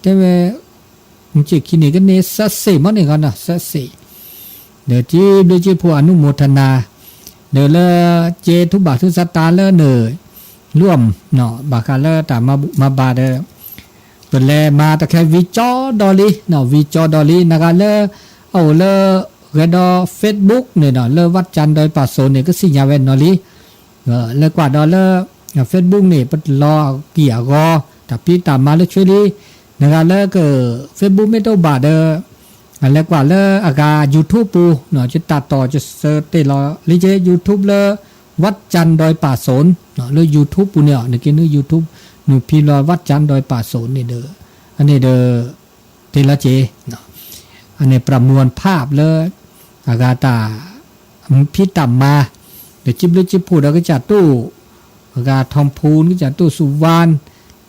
တဲဝဲ မုၢ်ဆ့ၣ်ခံန့ၣ်ကန့ၢ်စၢစ့ၣ်မ့ၢ်န့ၣ်ဂီၢ်နီၤ စၢစ့ၣ်, ဒီးစံးဘျုးစံးဖှိၣ် အနုမော်တနာ, ဒီးလၢကဲထူဘၣ်ထူစးတၢ်လၢန လွမ် ဘၣ်ဃးလၢတၢ်မၤဘူၣ်မၤဘါဒီး ပလဲၤမၤတခဲ ဝံကၠီဒီလံ ဝံကၠီဒီလံ နဂၤလၢ အအိၣ်လၢ ဂဲၤဒီး Facebook န့ၣ်ဒီး လၢ ဝၣ်ကၠၣ်ဒွဲၣ်ပာ်စိၤ န့ၣ် ကသ့ၣ်ညါဝဲနီၤလံ လဲၤကွၢ်ဒီးလၢ Facebook န့ၣ် ပလီၤက့ၢ်အဂီၤ တၢ်ဖံးတၢ်မၤလၢဆွ့လံ, နဂၤလၢက Facebook မ့ၢ်တအိၣ်ဘၣ်ဒီး လဲၤကွၢ်လၢအဂၤ YouTube ပူၤ ယတၢ်တီၢ်ယစၢတ့ၢ်လီၤလံက့ YouTube လၢ ဝၣ်ကၠၣ်ဒွဲၣ်ပာ်စိၤ လၢ YouTube ပူၤန့ၣ်အီၤ နက့ၤနုာ် YouTube နုာ်ဖံလီၤ ဝၣ်ကၠၣ်ဒွဲၣ်ပာ်စိၤန့ၣ်ဒီး အန့ၣ်ဒီး တ့ၢ်လီၤက့ၤ အန့ၣ် ပြမူအဖးလၢ အဂၤတၢ် ဖံးတၢ်မၤ ဒီးစံးဘျုးစံးဖှိၣ်ဒီးကစၢ်တိၢ် အဂၤထီၣ်ဖူ ကစၢ်တိၢ်စူၤဝါ က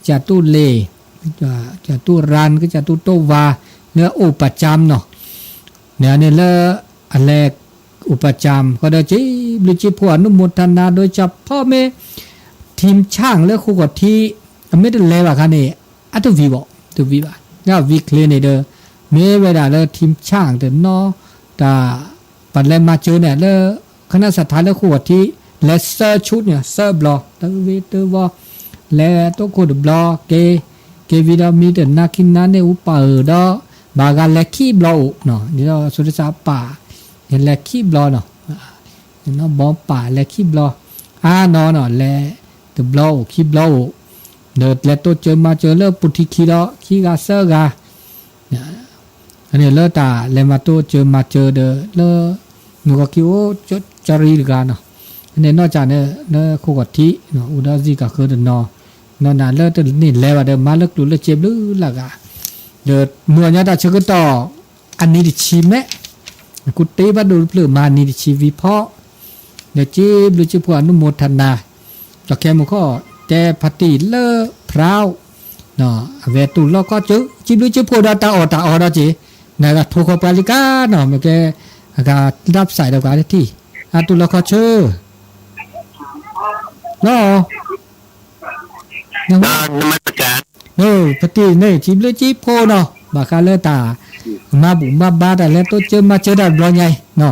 စၢ်တိၢ်လ့ၢ် ကစၢ်တိၢ်ရၣ် ကစၢ်တိၢ်တိၢ်ဝါ လၢအိၣ်ပၢ်ကၠၢမ်နီၤ န့ၣ်န့ၣ်လၢ အလဲၤအိၣ်ပၢ်ကၠၢမ် ဃီဒီးစံးဘျုးစံးဖှိၣ် အနုမော်တနာ ဒီးစၢဖီမ့ၢ် ထံဆၣ်လၢဃိာ်ဃီၤထံ အမ့ၢ်တလဲၤဘၣ်ခါန့ၣ် အတဝံၤဘၣ် တဝံၤဘၣ် လၢအဝံၤချ့န့ၣ်ဒီး မ့ၢ်ဝဲဒၣ်လၢထံဆၣ်တနီၤ တၢ် ပလဲၤမၤစၢၤန့ၣ်လၢ ခနၣ်စးထါလၢဃိာ်ဃီၤထံ လဲၤစၢဆူန့ၣ် စၢဘျီ တဝ့တဝီ လဲၤတိခိၣ်တဘျီ က့ၤ က့ၤဝံၤဒီးမံတနၤခံနၤန့ၣ် အူပၢ်ဧၢဒီး ဘၣ်ဂၤလဲၤခံဘျီအိၣ် ဒ်သိးဆိတစးပၢ် လဲၤခံဘျီနီၤ နီၢ်ဘီပၢ်လဲၤခံဘျီ အါနီၤနီၤ လဲၤတဘျီအိၣ်ခံဘျီအိၣ် ဒီးလဲၤတိစၢၤမၤစၢၤလၢပူၤထံခံဒီး ခံဂၤသၢဂၤ န့ၣ်လၢတၢ်လဲၤမၤတိစၢၤမၤစၢၤဒီး လၢ မုၢ်ဂီၤခံအိၣ်ကၠီရံတဂၤနီၤ န့ၣ်နီၢ်ကၢ်န့ၣ် လၢခိၣ်ဂီၤထံး အိၣ်ဒီးစံၣ်ကးဃၢတနီၤ နီၢ်နၤလၢတန့ၢ်လဲၤဘၣ်ဒီး မၤလၢကျိၤလၢစ့ဘျုးလၢ်ဂၤ ဒီးမုၢ်အီၤညါတၢ်ဆၢကတီၢ် အနံၤတဆံမဲ ကူတ့ဘၣ်ဒိၣ်တဖျၢၣ်မၤနံၤတဆံဝံၤဖီ ဒီးစံးဘျုးစံးဖှိၣ်အနုမော်တနာ ကၠီခဲမုၢ်ခီၣ် တဲဖါတံၢ်လၢ ဖရၣ် အဝဲတူၢ်လီၢ်ခီၣ်ဆၢ စံးဘျုးစံးဖှိၣ်ဒီးတၢ်အီၣ်တၢ်အီဒီးက့ၤ နဂၤထိၣ်ခီၣ်ပှၤလံကါနီၤ မ့ၢ်ကဲ အဂၤလၢပစၢ်ဒီးပှၤတထံၣ် အတူၢ်လီၢ်ခီၣ်ဆၢ လီၤ ဖါတံၢ်န့ၣ် စံးဘျုးစံးဖှိၣ်နီၤ ဘၣ်ဃးလၢတၢ် မၤဘူၣ်မၤဘါတၢ်လဲၤတိစၢၤမၤစၢၤတၢ်တဘျီညါအံၤ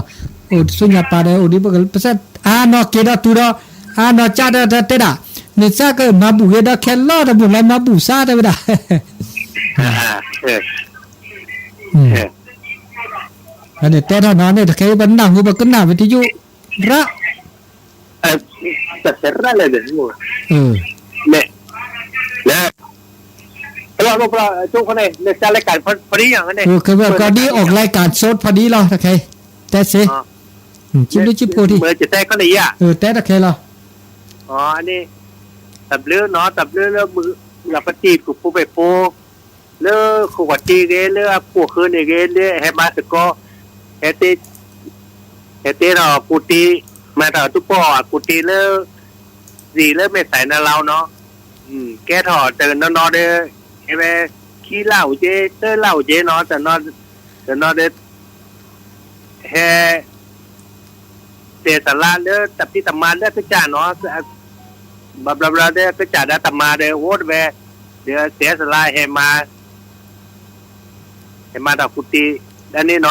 အိၣ်ဆူညါပၢ်ဒီး အိၣ်ဒ်ပကစၢ် အါနီၢ်က့ၤဒီးတုၤဒီး အါနီၢ်ကၢ်ဒီးတဲဒၣ် နစၢ်ကမၤဘူၣ်ဂ့ၤဒီးခဲလီၤတဘျီလၢမၤဘူၣ်စါတဲဝဲဒၣ် တဲထီၣ်နီၤန့ၣ် တခဲအံၤပနၢ်ဟူပကနၣ်ဝဲတယုၢ်ရၣ် တၢ်တဲရၣ်လဲၣ်န့ၣ် မ့ၢ် လဲၣ် ခဲဝဲကီဒ်အီၣ်လဲၤကၣ်ဆိဖီဒံလီၤ တခဲ တဲစ့ စံးဘျုးစံးဖှိၣ်ထံ တဲတခဲလီၤ အန့ၣ် တၢ်ဘျုးနီၤ တၢ်ဘျုးလၢမုၢ်လၢပတံၢ်ပူၤဖိပဲာ်ဖိ လၢဃိာ်ဂီၤတ့ဂ့ၤ လၢအခိၣ်ဃၢၤန့ၣ်ဂ့ၤ လၢဟဲမၤသကိး ဟဲ ဟဲတဲထီၣ်အကူၣ်တ့ မၤတၢ်တူၢ်ပီၣ်အကူၣ်တ့လၢ စံးလၢမဲာ်သၣ်နၤလီၤနီၤ ကဲထီၣ်တနီၤနီၤဒီး ဟဲဝဲ ခံလါအိၣ်က့ သၢလါအိၣ်က့နီၤ တနီၤဒီး ဟဲ စဲးစလါလၢတၢ်ဖံးတၢ်မၤလၢကစၢ်နီၤ ဘျီဘျီဒီးကစၢ်ဒီးတၢ်မၤဒီးအိၣ်တဝဲ ဒီးစဲးစလါဟဲမၤ ဟဲမၤတၢ်ကူၣ်တ့ ဒ်န့ၣ်နီၤ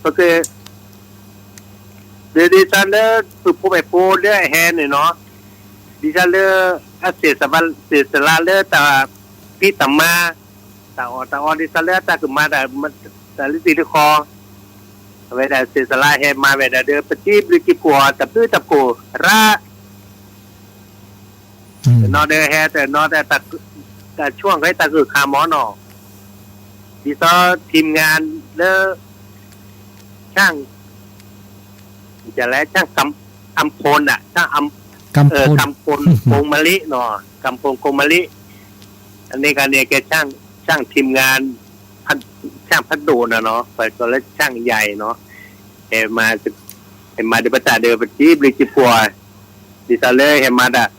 ပက ဒ်ဒ်သိးလၢ ပဖိပဲာ်ဖိလၢအဟဲန့ၣ်နီၤ ဒ်သိးလၢ အစဲးစလါ စဲးစလါလၢတၢ်ဖံးတၢ်မၤ တၢ်အီၣ်တၢ်အီဒ်သိးလၢအတၢ်ကမၤတၢ် တၢ်လၢသ့ၣ်တခီ အဝဲဒၣ်စဲးစလါဟဲမၤဝဲဒၣ်ဒီး ပစံးဘျုးစံးဖှိၣ်အီၤ တၢ်ဘျုးတၢ်ဖှိၣ်ရၣ် တနီၤဒီးဟဲတနီၤဒီး တၢ်ဆူၣ်အကဲတၢ်ဂုာ်ခါမီၤနီၤ ဒ်သိး ထံမငါလၢ ဆၣ် လဲ ဆၣ် အမ်ဖိန ဆၣ် အမ်ဖိန ကိမလ့ ကိမလ့ အန့ၣ်ကန့ၣ်ကဲ ဆၣ် ထံမငါ ဆၣ်ဖးဒိၣ်နနီၤ ပကိးလၢဆၣ်ယၤအံၤနီၤ ဟဲမၤ ဟဲမၤဒ်ပတၢ်ဒီး ပစံးဘျုးစံးဖှိၣ် ဒ်သိးလၢဟဲမၤတၢ်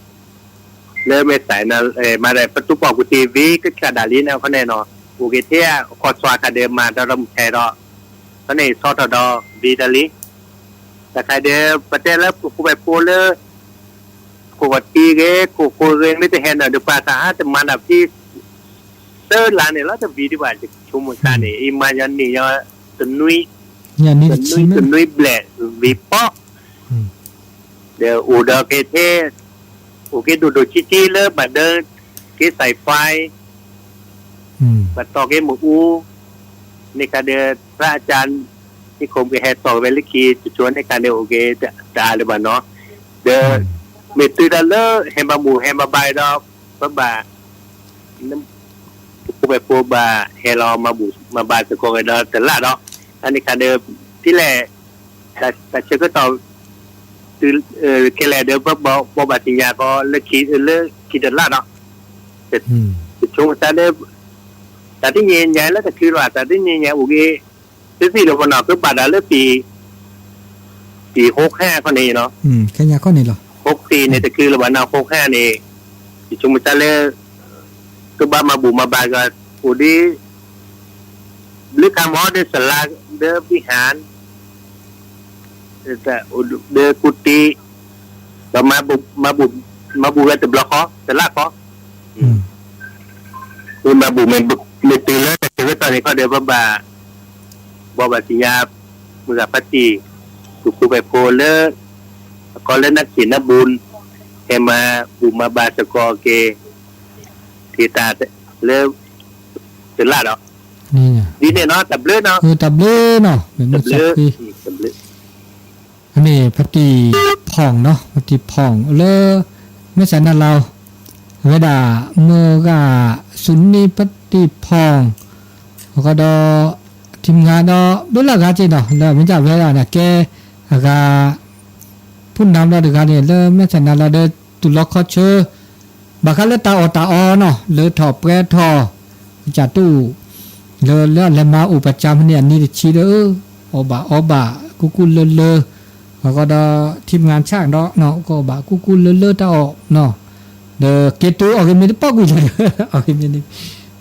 လၢမဲာ်သၣ် ဟဲမၤဒီး ပတူၢ်ပီၣ်ကူၣ်တ့ဝံၤ ကစၢ်ဒၣ်လံန့ၣ် ခီန့ၣ်နီၤ အိၣ်က့ၤထဲအခီၣ်ဆၢခါဒီးမၤဒီးမုၢ်ဆဲးဒီး ခီန့ၣ်ဆီထီၣ်ဒီးဝံၤတၢ်လံ တခါဒီး ပတဲလၢပဖိပဲာ်ဖိလၢ ခိၣ်ဂီၤတ့ဂ့ၤ ခိၣ်ဃိဂ့ၤ မ့ၢ်တဟဲနၤဒီးပှၤသးအါတမၤနၤဖံး သၢလါန့ၣ်လီၤ တဝံၤဒံးဘၣ် ယဆိကမိၣ်သးန့ၣ် အံၤမၤညီနုၢ်ညီ တနွံ တနွံဘျဲၣ်ဝံၤပီၣ် ဒီးအိၣ်ဒီးက့ၤထဲ အိၣ်က့ၤဒိၣ်ဒိၣ်ဆံးဆံးလၢဘၣ်ဒၢက့ၤ sci-fi ဘၣ်တီၢ်က့ၤမ့ၣ်အူ န့ၣ်ခါဒီး พระอาจารย์นิคม ကဟဲတီၢ်ဝဲလၢခံ တဆိန့ၣ်ခါန့ၣ် အိၣ်က့ၤတအါလၢၤဘၣ်နီၤ ဒီး မ့ၢ်တုၤဒၣ်လၢဟဲမၤဘူၣ်ဟဲမၤဘါဒီး ပဘၣ် ပဖိပဖိဘၣ်ဟဲလီၤမၤဘူၣ်မၤဘါစ့ၢ်ကီးက့ၤဒီးတလၣ်ဒီး အန့ၣ်ခါဒီး ဖဲလဲၣ် တၢ်ဆၢကတီၢ် တုၤ ခဲလၢာ်ဒီး ပဘၣ်ဘီၣ်ဘၣ်သ့ၣ်ညါကီး လၢခံတလၣ်ဒီး တဆိကမိၣ်သးလၢ တၢ်တနံၤညါလၢတချုးလီၤ တၢ်တနံၤညါအိၣ်က့ၤ သ့ၣ်သ့ၣ်လၢပနီၢ် ကဘၣ်တၢ်လၢ ပံၤဟိးခါခီန့ၣ်လီၤ ခဲညါခီန့ၣ်လီၤ ဟိးသ့ၣ်န့ၣ် တချုးလၢၤဘၣ်နီၢ် ဟိးခါန့ၣ် ယဆိကမိၣ်သးလၢ ကဘၣ်မၤဘူၣ်မၤဘါကီး အိၣ်ဒ် ဘျုးခါမီဒီးစလါ ဒီးဝံဟၣ် ဒီးကူတံ ဒီးမၤဘူၣ်ဝဲတဘျီဃီ တလါဃီ မၤဘူၣ်မ့ၢ်တုၤလၢတၢ်ဆၢကတီၢ်န့ၣ်ခီဒီး ပဘၣ် ဘီၣ်ဘၣ်သ့ၣ်ညါ မုၢ်ဂၤဖါတံၢ် သူၣ်ဖှံသးညီလၢ အကီလၢနၢ်ခ့နၢ်ဘူၣ် ဟဲမၤဘူၣ်မၤဘါစ့ၢ်ကီးက့ၤ က့ၤတၢ်လၢ တလါဒီး ဒ်န့ၣ်နီၤ တၢ်ဘျုးနီၤ တၢ်ဘျုးနီၤ မ့ၢ်မုၢ်ဆါခွံ အန့ၣ် ဖါတံၢ်ဖီၣ်နီၤ ဖါတံၢ်ဖီၣ်လၢ မဲၢ်စးနါလီၤ အဝဲဒၣ် မုၢ်ဂၤ စူနံဖါတံၢ်ဖီၣ် အဃိဒီး ထံမုၢ်ဂၤဒီး ဘျုးလၢအဂၤက့ၤနီၤ လၢမ့ၢ်တၢ်ဝဲဒၣ်န့ၣ် ကဲအဂၤ ဖုနၢ်ဘျီတဂၤန့ၣ် လၢမဲၢ်စးနါလီၤဒီး တူၢ်လိာ်ခီဆၢ ဘၣ်ဃးလၢတၢ်အီၣ်တၢ်အီနီၤ လၢထီၣ်ပှဲၤထီၣ် ကစၢ်တူၢ် လၢလၢအလဲၤမၤအိၣ်ပှၤကၢ်မုၢ်နံၤအနံၤတဆံဒီး အီၣ်ဘၣ်အီဘၣ် ကူကူလၢလၢ အဃိဒီး ထံမုၢ်ဂၤဆၣ်ဒီး ကီၢ်ဘၣ်ကူကူလၢလၢတၢ်အီၣ်နီၤ ဒီးက့ၤတုၤအီၣ်ဂ့ၤမ့ၢ်တပီၢ်ကွံာ်လၢ အီၣ်ဂ့ၤမ့ၢ်န့ၣ် ဒီး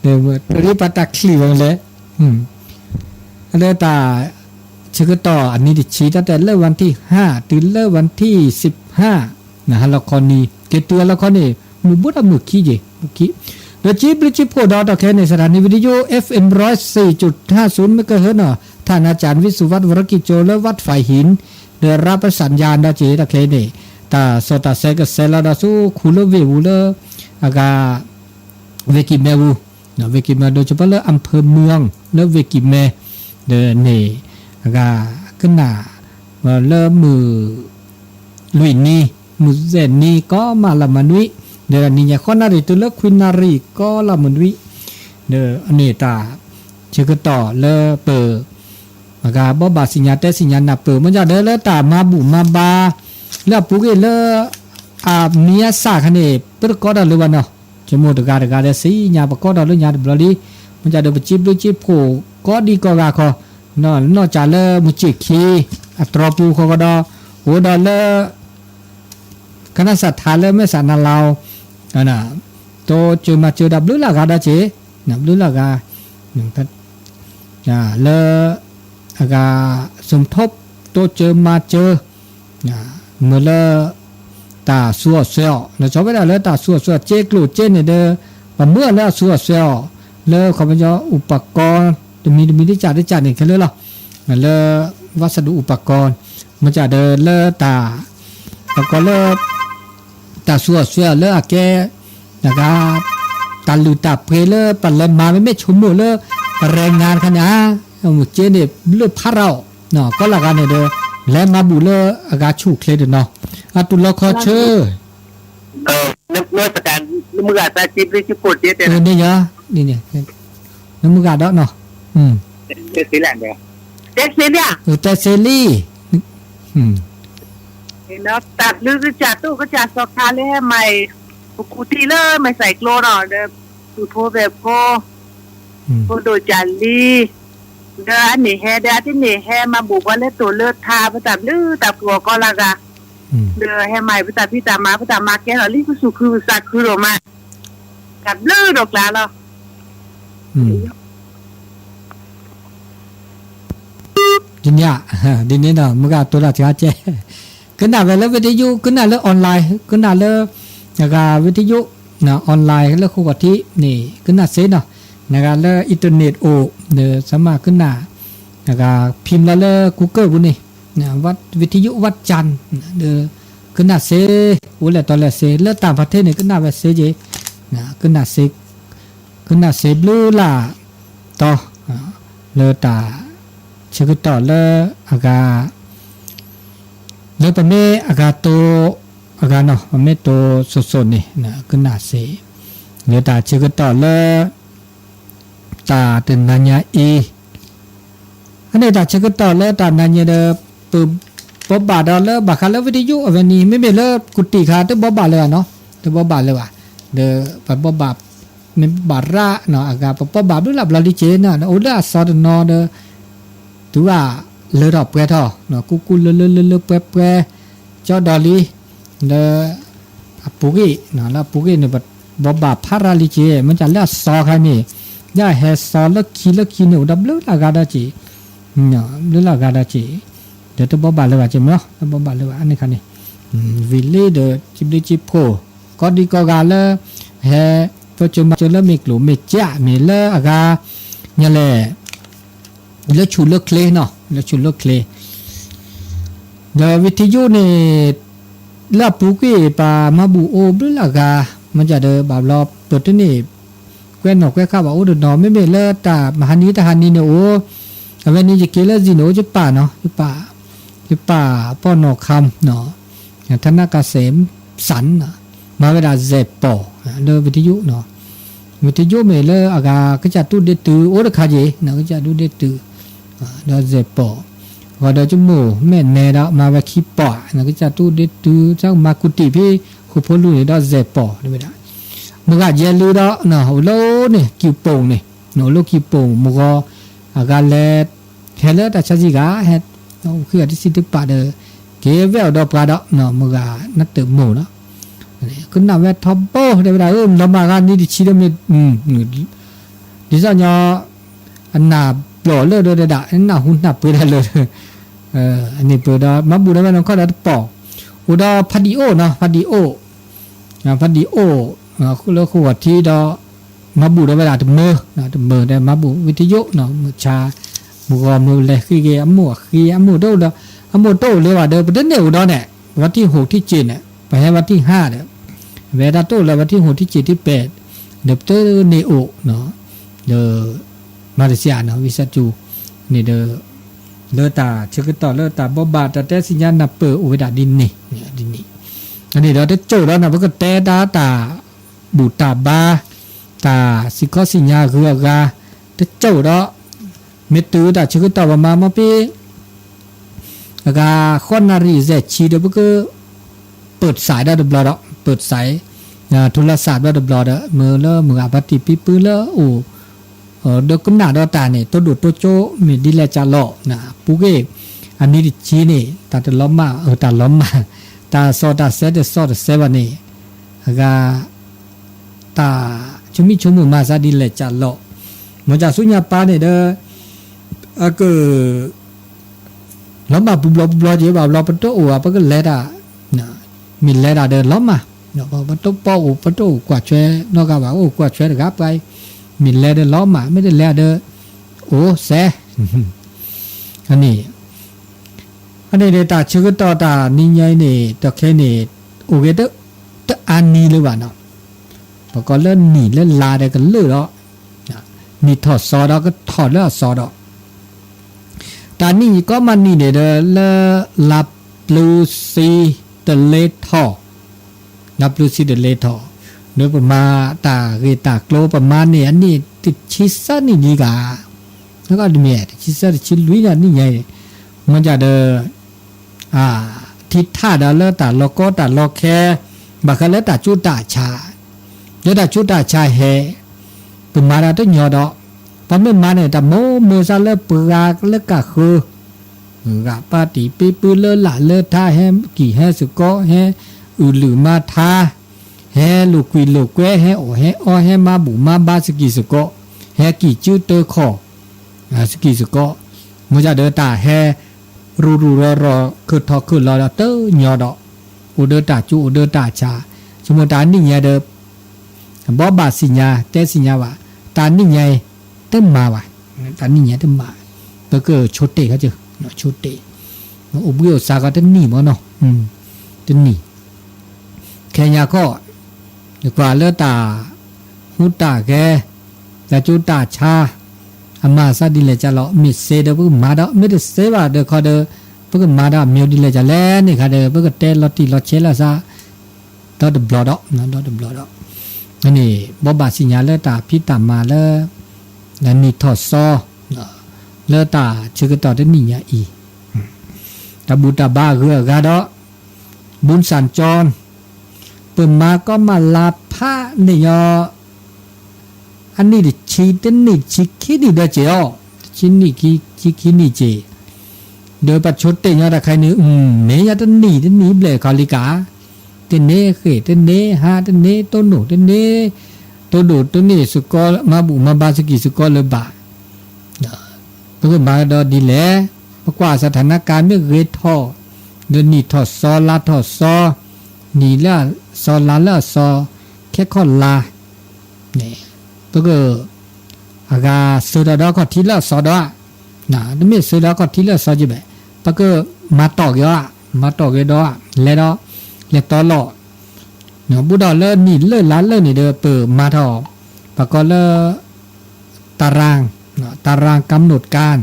တရံးပှၤတၢ်ချံၣ်ဝဲလဲၣ် လၢတၢ် ဆၢကတီၢ်အနံၤတဆံ တၢ်တဲလၢ วันที่ห้า တုၤလၢ วันที่สิบห้า ဟါလီၤခီနံၤ က့ၤတုၤဟါလီၤခီန့ၣ် မုၢ်ဘိၣ်ဒီးမုၢ်ခံက့ၤ မုၢ်ခံ ဒီးကံဘျုးကံဖှိၣ်ဒီးတၢ်ခဲအံၤန့ၣ် สถานีวิทยุ เอฟเอ็ม ร้อยสี่จุดห้าศูนย์ เมกะเฮิรตซ์ နီၤ ฐานอาจารย์วิสุวัฒน์ วรกิจโจ လၢ วัดฝายหิน ဒီး ร้านประสานยา ဒီးက့ၤတၢ်ခဲအံၤန့ၣ် တၢ်စီၤတၢ်ဆဲးကဆဲးလီၤဒီးဆူခူလၢဝ့ၢ်ပူၤလၢ အဂၤ ဝ့ၢ်ကံၢ်မဲပူၤ ဝ့ၢ်ကံၢ်မဲ ဒီးစ့ၢ်ကီးလၢ อำเภอเมือง လၢဝ့ၢ်ကံၢ်မဲ ဒီးန့ၣ် အဂၤ ကနၣ် လၢမုၢ် လွံၢ်နံၤ မုၢ်သဲၣ်နံၤ ကီးမးလၢမနွံ ဒီးနံၤညါဃီနၣ်ရံၣ်တုၤလၢခွံနၣ်ရံၣ် ကီးလၢမနွံ ဒီးအန့ၣ်တၢ် ဆၢကတီၢ်လၢပ အဂၤဘီၣ်ဘၣ်သ့ၣ်ညါတဲသ့ၣ်ညါနၢ်ပၢၢ် မ့ၢ်ဒၣ်ဒီးလၢတၢ်မၤဘူၣ်မၤဘါ လၢအပူၤကွံာ်လၢ အမံၤအသၣ်ခါန့ၣ် ပတကီတၢ်လၢၤဘၣ်နီၤ ဆိကမိၣ်တဂၤတဂၤဒီးသ့ၣ်ညါပကီတၢ်လၢညါတဘျီလံ မ့ၢ်ဒၣ်ဒီးပစံးဘျုးစံးဖှိၣ်ကိးဒံကိးဂၤခီ နီၢ်ကၢ်လၢမုၢ်ဆ့ၣ်ခံ အတြီပူၤဃီဃီဒီး အိၣ်ဒီးလၢ ကနၣ်စၢ်ထါလၢမဲၢ်စးနါလီၤ တိစၢၤမၤစၢၤဒီးဘျုးလၢအဂၤဒီးက့ၤ ဘျုးလၢအဂၤ လၢ အဂၤ สมทบ တိစၢၤမၤစၢၤ မ့ၢ်လၢ တၢ်ဆူးအီၣ်ဆှဲအီၣ် လီၤဆီဝဲဒၣ်လၢတၢ်ဆူးအီၣ်ဆှဲအီၣ် စ့ကျိၣ်စ့န့ၣ်ဒီး ပမၢလၢအဆူးအီၣ်ဆှဲအီၣ် လၢခီပညီ ဥပကီ တမံၤတမံၤတကၢ်တကၢ်န့ၣ်ခဲလၢာ်လီၤ လၢ วัสดุอุปกรณ์ မ့ၢ်ဒၣ်ဒီးလၢတၢ် ပကိးလၢ တၢ်ဆူးအီၣ်ဆှဲအီၣ်လၢအကဲ တၢ်ဂၤ တၢ်လုၢ်တၢ်ပှ့ၤလၢပလဲၤမၤမ့မ့ၢ်ဆိကမိၣ်လၢ ပရဲငါတခါန့ၣ်ဧါ မုၢ်က့န့ၣ် ဘျုးဖးရၤအီၤ ကီလၢဂၤန့ၣ်ဒီး လဲၤမၤဘူၣ်လၢအဂၤဆူၣ်ချ့တနီၤ အတူၢ်လိာ်ခီဆၢ နမုၢ်ဂၤသးစံးဘျုးစံးဖှိၣ်တ့ၢ်တဲ န့ၣ်ယါ နမုၢ်ဂၤဒီးနီၤ တဲစ့လံ တဲစ့လံ တၢ်ဘျုးကစၢ်တိၢ်ကစၢ်စီၤခါလၢဟဲမၤအံၤ ပကူတံၢ်လၢမဲာ်ဆှဲကျိနီၤ ဒီးသူၣ်ဖိပဲာ်ဖိ ဖိဒိၣ်ကၢ်လံ ဒီးအန့ၣ်ဟဲ ဒီးအတန့ၢ်ဟဲမၤဘူၣ်ပှၤလၢတိၢ်လၢထါ ပတၢ်ဘျုးတၢ်ဖှိၣ်အီၤကီလၢဂၤ ဒီးဟဲမၤအံၤ ပတၢ်ဖံးတၢ်မၤ ပတၢ်မၤကဲထီၣ်လံ ပစူၢ်ခုပစၢ်ခုဒိၣ်မး တၢ်ဘျုးဒိၣ်ကျါလီၤ ဒ်န့ၣ် ဒ်န့ၣ်ဒီး မုၢ်ဂၤတိၤတၢ်စှၤကဲ ကနၣ်ဝဲလၢ วิทยุ ကနၣ်လၢ online ကနၣ်လၢ အဂၤ วิทยุ online လၢဃိဂီၤထံးန့ၣ် ကနၣ်စ့နီၤ နဂၤလၢ internet အိၣ် ဒီး สามารถ ကနၣ် နဂၤဖံးလီၤလၢ Google ပူၤန့ၣ် วิทยุวัดจันทร์ ဒီး ကနၣ်စ့ အိၣ်လဲၣ်တီလဲၣ်စ့ လၢ ต่างประเทศ န့ၣ် ကနၣ်ဝဲစ့က့ၤ ကနၣ်စ့ ကနၣ်စ့ဘျုးလၢ်တီ လၢတၢ်ဆၢကတီၢ်လၢ အဂၤ လၢပမ့ၢ်အဂၤတိၤ အဂၤနီၤ ပမ့ၢ်တိၤစိၤစိၤန့ၣ် ကနၣ်စ့ လၢတၢ်ဆၢကတီၢ်လၢ တၢ်တနၤညါအံၤ အန့ၣ်တၢ်ဆၢကတီၢ်လၢတၢ်နၤညါဒီး ပဘိးဘၣ်ဒီးလၢဘၣ်ဃးလၢ วิทยุ အဝဲန့ၣ် မ့မ့ၢ်လၢကူးတံာ်ခါ တဘိးဘၣ်လၢၤဘၣ်နီၤ တဘိးဘၣ်လၢၤဘၣ် ဒီးပဘိးဘၣ် မ့ၢ်ဘၣ်ရၣ်နီၤ အဂၤပဘိးဘၣ်ဘျုးလၢ်ဘျီလံက့ၤနီၤ အိၣ်လၢအစီတနီၤဒီး တုၤအလၢထီၣ်ပှဲၤထီၣ် ကူကူလၢလၢလၢလၢပှဲၤပှဲၤ ကၠီဒီးလံ လၢ အပူၤကွံာ် လၢအပူၤကွံာ်န့ၣ် ပဘိးဘၣ်ဖးရၣ်လံက့ၤ မ့ၢ်တၢ်လၢအစီခါန့ၣ် ယဟဲစီလၢခံလၢခံန့ၣ် အိၣ်ဒီးဘျုးလၢ်ဂၤဒီးက့ၤ ဘျုးလၢ်ဂၤဒီးက့ၤ ဒီးတဘိးဘၣ်လၢၤဘၣ်က့ၤမ့ၢ် တဘိးဘၣ်လၢၤဘၣ် အန့ၣ်ခါန့ၣ် ဝံၤလံဒီး စံးဘျုးစံးဖှိၣ် ကိးဒံကိးဂၤလၢ ဟဲ ပၢၢ်စၢၤမၤစၢၤလၢမ့ၢ်ကျိၣ်မ့ၢ်စး မ့ၢ်လၢအဂၤ ညါလဲၣ် လၢဆူၣ်လၢချ့နီၤ လၢဆူၣ်လၢချ့ ဒီး วิทยุ န့ၣ် လၢအပူၤကွံာ် ပှၤမၤဘူၣ်အိၣ်ဘျုးလၢ်ဂၤ မ့ၢ်ကဒီးဘၣ်ဘျီ ပတန့ၢ် ကွဲးနီၣ်ကွဲးဃာ်ဘၣ်အိၣ်တနီၤ မ့မ့ၢ်လၢတၢ်မဟါနံၤတဟါနံၤန့ၣ်အိၣ် အဝဲန့ၣ်ယက့ၤလၢစံၣ်န့ၣ်အိၣ်ယပၢ်နီၤ ယပၢ် ယပၢ်ပီၢ်နီၢ်ခါ ထနကစဲးစၣ် မၤဝဲဒၣ် စဲးပီၣ် လၢ วิทยุ နီၤ วิทยุ မ့ၢ်လၢအဂၤကစၢ်တူၢ်ဒ့တုၤအိၣ်တခါက့ၤ ကစၢ်တူၢ်ဒ့တုၤ ဒီးစဲးပီၣ် ဂီၤဒီးကမိၣ်မဲာ်နဲဒီးမၤဝဲခံပီၣ် ကစၢ်တူၢ်ဒ့တုၤ ကမၤကူးတံာ်ဖဲ ဃိဖိလူန့ၣ်ဒီးစဲးပီၣ် တဲဝဲဒၣ် မုၢ်ဂၤယဲၢ်လုဒီး အိၣ်လၢန့ၣ် ကံၢ်ပူၤန့ၣ် အိၣ်လၢကံၢ်ပူၤ မုၢ်ဂီၤ အဂၤလဲၤ ဟဲလၢတၢ်ဆါဆံဂၤ ဟဲ ဃ့ဂၤတဆံတပာ်ဒီး က့ၤဝဲအိၣ်ဒီးပှၤဒီး မုၢ်ဂၤနတၢၢ်မိၢ်ဒီး ကနၣ်ဝဲထီဘိ တဲဝဲဒၣ် လီၤမၢ်ဂၤနံၤတဆံဒီးမ့ၢ် ဒ်သိးညီ အနၢ်ပျီၢ်လၢဒီးဒၣ် နၢ်ဟူနၢ်ပှ့ၤဒၣ်လၢ အန့ၣ်ပၢၢ်ဒီး မၤဘူၣ်ဒီးဝဲနီၢ်ခီဒီးတပီၢ် အိၣ်ဒီးဖးဒံးအိၣ်နီၤ ဖးဒံးအိၣ် ဖးဒံးအိၣ် လၢဃိဂီၤထံဒီး မၤဘူၣ်ဒီးဝဲဒၣ်တမၢ တမၢဒီးမၤဘူၣ် วิทยุ နီၤ မုၢ်ဆါ မုၢ်ဂီၤမုၢ်လဲၤဃ့က့ၤ အမိၢ်အဃ့ အမိၢ်တအိၣ်ဒီး အမိၢ်တအိၣ်လၢၤဘၣ်ဒီး ပတန့ၢ်အိၣ်ဒီးန့ၣ် ဝဲထံၣ်ဟိၣ်ထံၣ်စ့ၣ်န့ၣ် ပဟဲဝဲထံၣ်ဟါဒီး အဝဲဒၣ်တအိၣ်လၢၤဝဲထံၣ်ဟိၣ်ထံၣ်စ့ၣ်ထံၣ်ပဲာ် ဒီးပတန့ၢ်အိၣ် ဒီး မၤတစဲးနီၤ ဝံသးစူၤ န့ၣ်ဒီး လၢတၢ်ဆၢကတီၢ်လၢတၢ်ဘိးဘၣ်တၢ်တဲသ့ၣ်ညါနၢ်ပၢၢ်အိၣ်ဝဲဒၣ်ဒ်န့ၣ် ဒ်န့ၣ် အန့ၣ်ဒီးတစိၢ်ဒီးန့ၣ် ပကတဲတၢ်တၢ်ဘူၣ်တၢ်ဘါ တၢ်စံးခီစံးညါဂုၤအဂၤ တစိၢ်ဒီး မ့ၢ်တုၤတၢ်ဆၢကတီၢ်ပမၤမီၢ်ဖဲ အဂၤဃိးနၣ်ရံၣ်ယဲၢ်ဆံဒီးပက ပၢၢ်စးဒီးတဘျီဒီး ပၢၢ်စး ထူလၢစးဘျီတဘျီဒီး မ့ၢ်လၢမုၢ်ဂၤဖါတံၢ်ဖံဖုလၢအိၣ် ဒီးကနၣ်ဒီးတၢ်န့ၣ် တိဒိၣ်တိကၠိမ့ၢ်ဒ်လဲၣ်ကလီၤ ပူၤကွံာ် အနံၤတဆံန့ၣ် တၢ်တလီၤမၢ် အတၢ်လီၤမၢ် တၢ်စီၣ်တၢ်ဆဲတစီၣ်တဆဲဘၣ်န့ၣ် အဂၤ တၢ်ဆိမိၣ်ဆိကမိၣ်မၤစၢ်ဒ်လဲၣ်ကလီၤ မ့ၢ်တၢ်ဆူညါပၢ်န့ၣ်ဒီး အက လီၤမၢ်ပူၤဘျီပူၤဘျီက့ၤ ဘၣ်ဘျီပတအိၣ်ဘၣ် ပကလဲၤတၢ် မ့ၢ်လဲၤတၢ်ဒီးလီၤမၢ် ပတပီၢ်အိၣ် ပတအိၣ်ကွၢ်ထွဲနီတဂၤဘၣ် အိၣ်ကွၢ်ထွဲတဂၤပှၤအံၤ မ့ၢ်လဲၤဒီးလီၤမၢ် မ့ၢ်တလဲၤဒီး အိၣ်စဲး အန့ၣ် အန့ၣ်န့ၣ် တၢ်ဆၢကတီၢ်တၢ်နံၤညါအံၤန့ၣ် တၢ်ခဲအံၤန့ၣ် အိၣ်ဂ့ၤ တအါနံၤလၢၤဘၣ်နီၤ ပကိးလၢနံၣ်လၢလါဒီးကလုာ်ဒီး နံၣ်ထီၣ်စီၤဒီးကထီၣ်လၢအစီၤဒီး တၢ်နံၣ်အံၤကိးမုၢ်နံၤန့ၣ်ဒီး လၢလါပျုၤဆံတလဲထီၣ် လါပျုၤဆံတလဲထီၣ် ဒီးပမၤတၢ်ဂ့ၢ်တၢ်ကျိၤ ပမၤန့ၢ်အနံၣ်တဆံသၢနံၣ်လံဂၤ တမ့ၢ် တဆံသၢတဆံလွံၢ်နံၣ်ညါအံၤ မ့ၢ်ဒၣ်ဒီး ထံထၣ်ဒီးလၢတၢ်လီၤကီတၢ်လီၤခဲ ဘၣ်ဃးလၢတၢ်ကၠိတၢ်ဆါ လၢတၢ်ကၠိတၢ်ဆါဟဲ ပမၤတၢ်တညီဒီး ပမ့ၢ်မၤန့ၣ် တၢ်မိၢ်မ့ၢ်စ့ၢ်လၢပှၤလၢကဃၢၤ ဂၤပၢ်တံၢ်ပံပၢလၢလၢ်လၢထါ ဟဲကံၢ်ဟဲစ့ၢ်ကီး ဟဲအုၣ်လုၢ်မၤထါ ဟဲလိာ်ကွံလိာ်ကွဲ ဟဲအီၣ်ဟဲအီ ဟဲမၤဘူၣ်မၤဘါစကံၢ်စ့ၢ်ကီး ဟဲကံၢ်ကၠူတၢခီၣ် စကံၢ်စ့ၢ်ကီး မ့ၢ်ဒၣ်ဒီးတၢ်ဟဲ ရူၤရူၤရီၤရီၤ ခုၣ်ထီၣ်ခုၣ်လီၤဒီးတညီဒီး အိၣ်ဒီးတၢ်ကၠိအိၣ်ဒီးတၢ်ဆါ ဆိကမိၣ်တၢ်နံၣ်ညါဒီး ဘိးဘၣ်သ့ၣ်ညါ တဲသ့ၣ်ညါဘၣ် တၢ်နံၣ်ညါအံၤ တမၤဘၣ်, တၢ်နံၣ်ညါတမၤ, ပကဆိတ့ၢ်ခီ, ဆိတ့ၢ်, အိၣ်ဘှံးအိၣ်သါဃီတနံၣ်မ့ၢ်နီၤ, တနံၣ်, ခဲညါခီ, ကွၢ်လၢတၢ်ဟူးတၢ်ဂဲၤ, တၢ်ကၠိတၢ်ဆါ, အမၤသးဒ်လဲၣ်ကလီၤ, မ့ၢ်စ့ဒီးပကမၤဒီး, မ့ၢ်တစ့ဘၣ်ဒီးခီဒီး, ပကမၤဒီးအမံၤဒ်လဲၣ်ကလဲၣ်န့ၣ်ခါဒီး ပကတဲလီၤတံၢ်လီၤဆဲးလၢသး ဒီတဘျီဒီး, ဒီတဘျီဒီး, န့ၣ် ဘိးဘၣ်စံၣ်ညီၣ်လၢတၢ်ဖံးတၢ်မၤလၢ နံၣ်ထီၣ်စီ လၢတၢ်ဆၢကတီၢ်တနံၣ်ညါအံၤ, တၢ်ဘူၣ်တၢ်ဘါအဂုၤအဂၤဒီး ဘုန်းသံကျောင်း, ပမၤကီမၤလၤဖးန့ၣ်ညီ အနံၣ်တဆံ, တနံၣ်တဆံခံနံၣ်ဒီးစ့ၢ်အီၤ, တဆံနံၣ်ခံဆံခံနံၣ်စ့ၢ်, ဒီးပဆိတ့ၢ်ညီတၢ်ခါအံၤန့ၣ် မ့ၢ်ညါတနံၣ်တနံၣ်ဘျဲၣ်ခီလံကါ, တန့ၢ်ဃ့ၢ်တန့ၢ်ဟါတန့ၢ်တိၢ်နီၣ်တန့ၢ်, တိၢ်ဒိၣ်တန့ၢ်စ့ၢ်ကီး မၤဘူၣ်မၤဘါစကံၢ်စ့ၢ်ကီးလၢၤဘၣ် ပကမၤကဒီးဒ်လဲၣ်, ပကွၢ်စထၣ်နကါမ့ၢ်ဂ့ၤထီၣ်, ဒီးနံၣ်ထီၣ်စီလါထီၣ်စီ, နံၣ်လၢအစီလါလၢအစီ, ခဲခီၣ်လါ, ပက အဂၤစၢၤထီၣ်ဒီးခီၣ်ထံးလၢအစီဒီး, တမ့ၢ်စၢၤဒီးခီၣ်ထံးလၢအစီက့ဘၣ်, ပကမၤတီၢ်က့ၤအီၤ, မၤတီၢ်က့ၤဒီး, လဲၤဒီး, လဲၤတီလီၤ, ဘူးဒီးလၢနံၣ်လၢလါလၢန့ၣ်ဒီး ပမၤထီၣ်, ပကိးလၢ ตาราง, ตารางกำหนดการ,